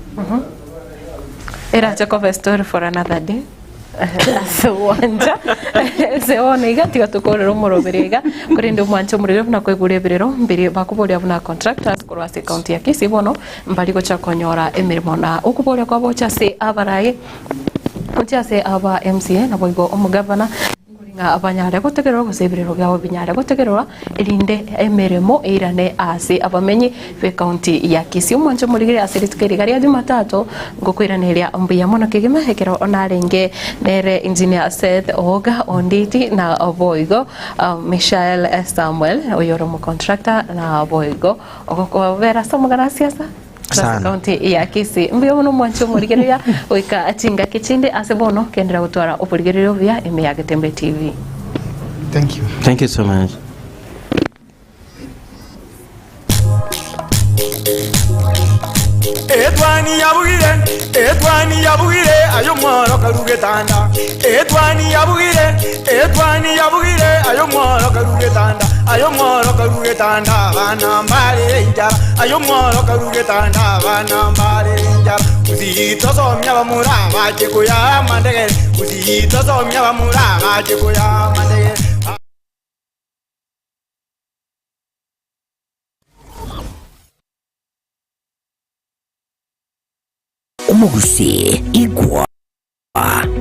B: Erache koba story for another day. Ase gwancha ase bono iga tiga tokorere omoroberi iga korende omwanche omorero buna koigure ebirero mbiri bakoboria buna contractors korwa ase county ya Kisii bono mbari gocha konyora emeremo na okoboria kwabo gocha ase abarayi gochia ase aba MCA naboigo omogavana Ng'a banyare gotegererwa gose ebirero biabo binyare gotegererwa, erinde emeremo eirane ase abamenyi b'ecounty ya Kisii. Omwancho omorigire ase rituko eri iga ria Jumatatu, ngokoiraneria mbuya mono kegima ekero narenge nere Engineer Seth Oga Onditi na boigo Mishael Samuel oyore omocontractor na boigo ogokobera ase omogana siasa. Ase
C: Sana.
B: county ya Kisii. Mbuya mono omwanchi omorigereria goika chingaki chinde ase bono kendera gotwara oborigereria obuya ime ya Getembe TV.
D: Thank you.
C: Thank you so much.
A: Etwani yabugire, etwani yabugire, aye omworo karu getanda. Etwani yabugire, etwani yabugire, aye omworo karu getanda. Aye omworo karu getanda, abana mbarere enchara. Aye omworo karu getanda, abana mbarere enchara. Gusii tosomia abamura bache koyaa amandegere. Gusii tosomia abamura bache koyaa amandegere.
E: Omogusii, igwa amaguri.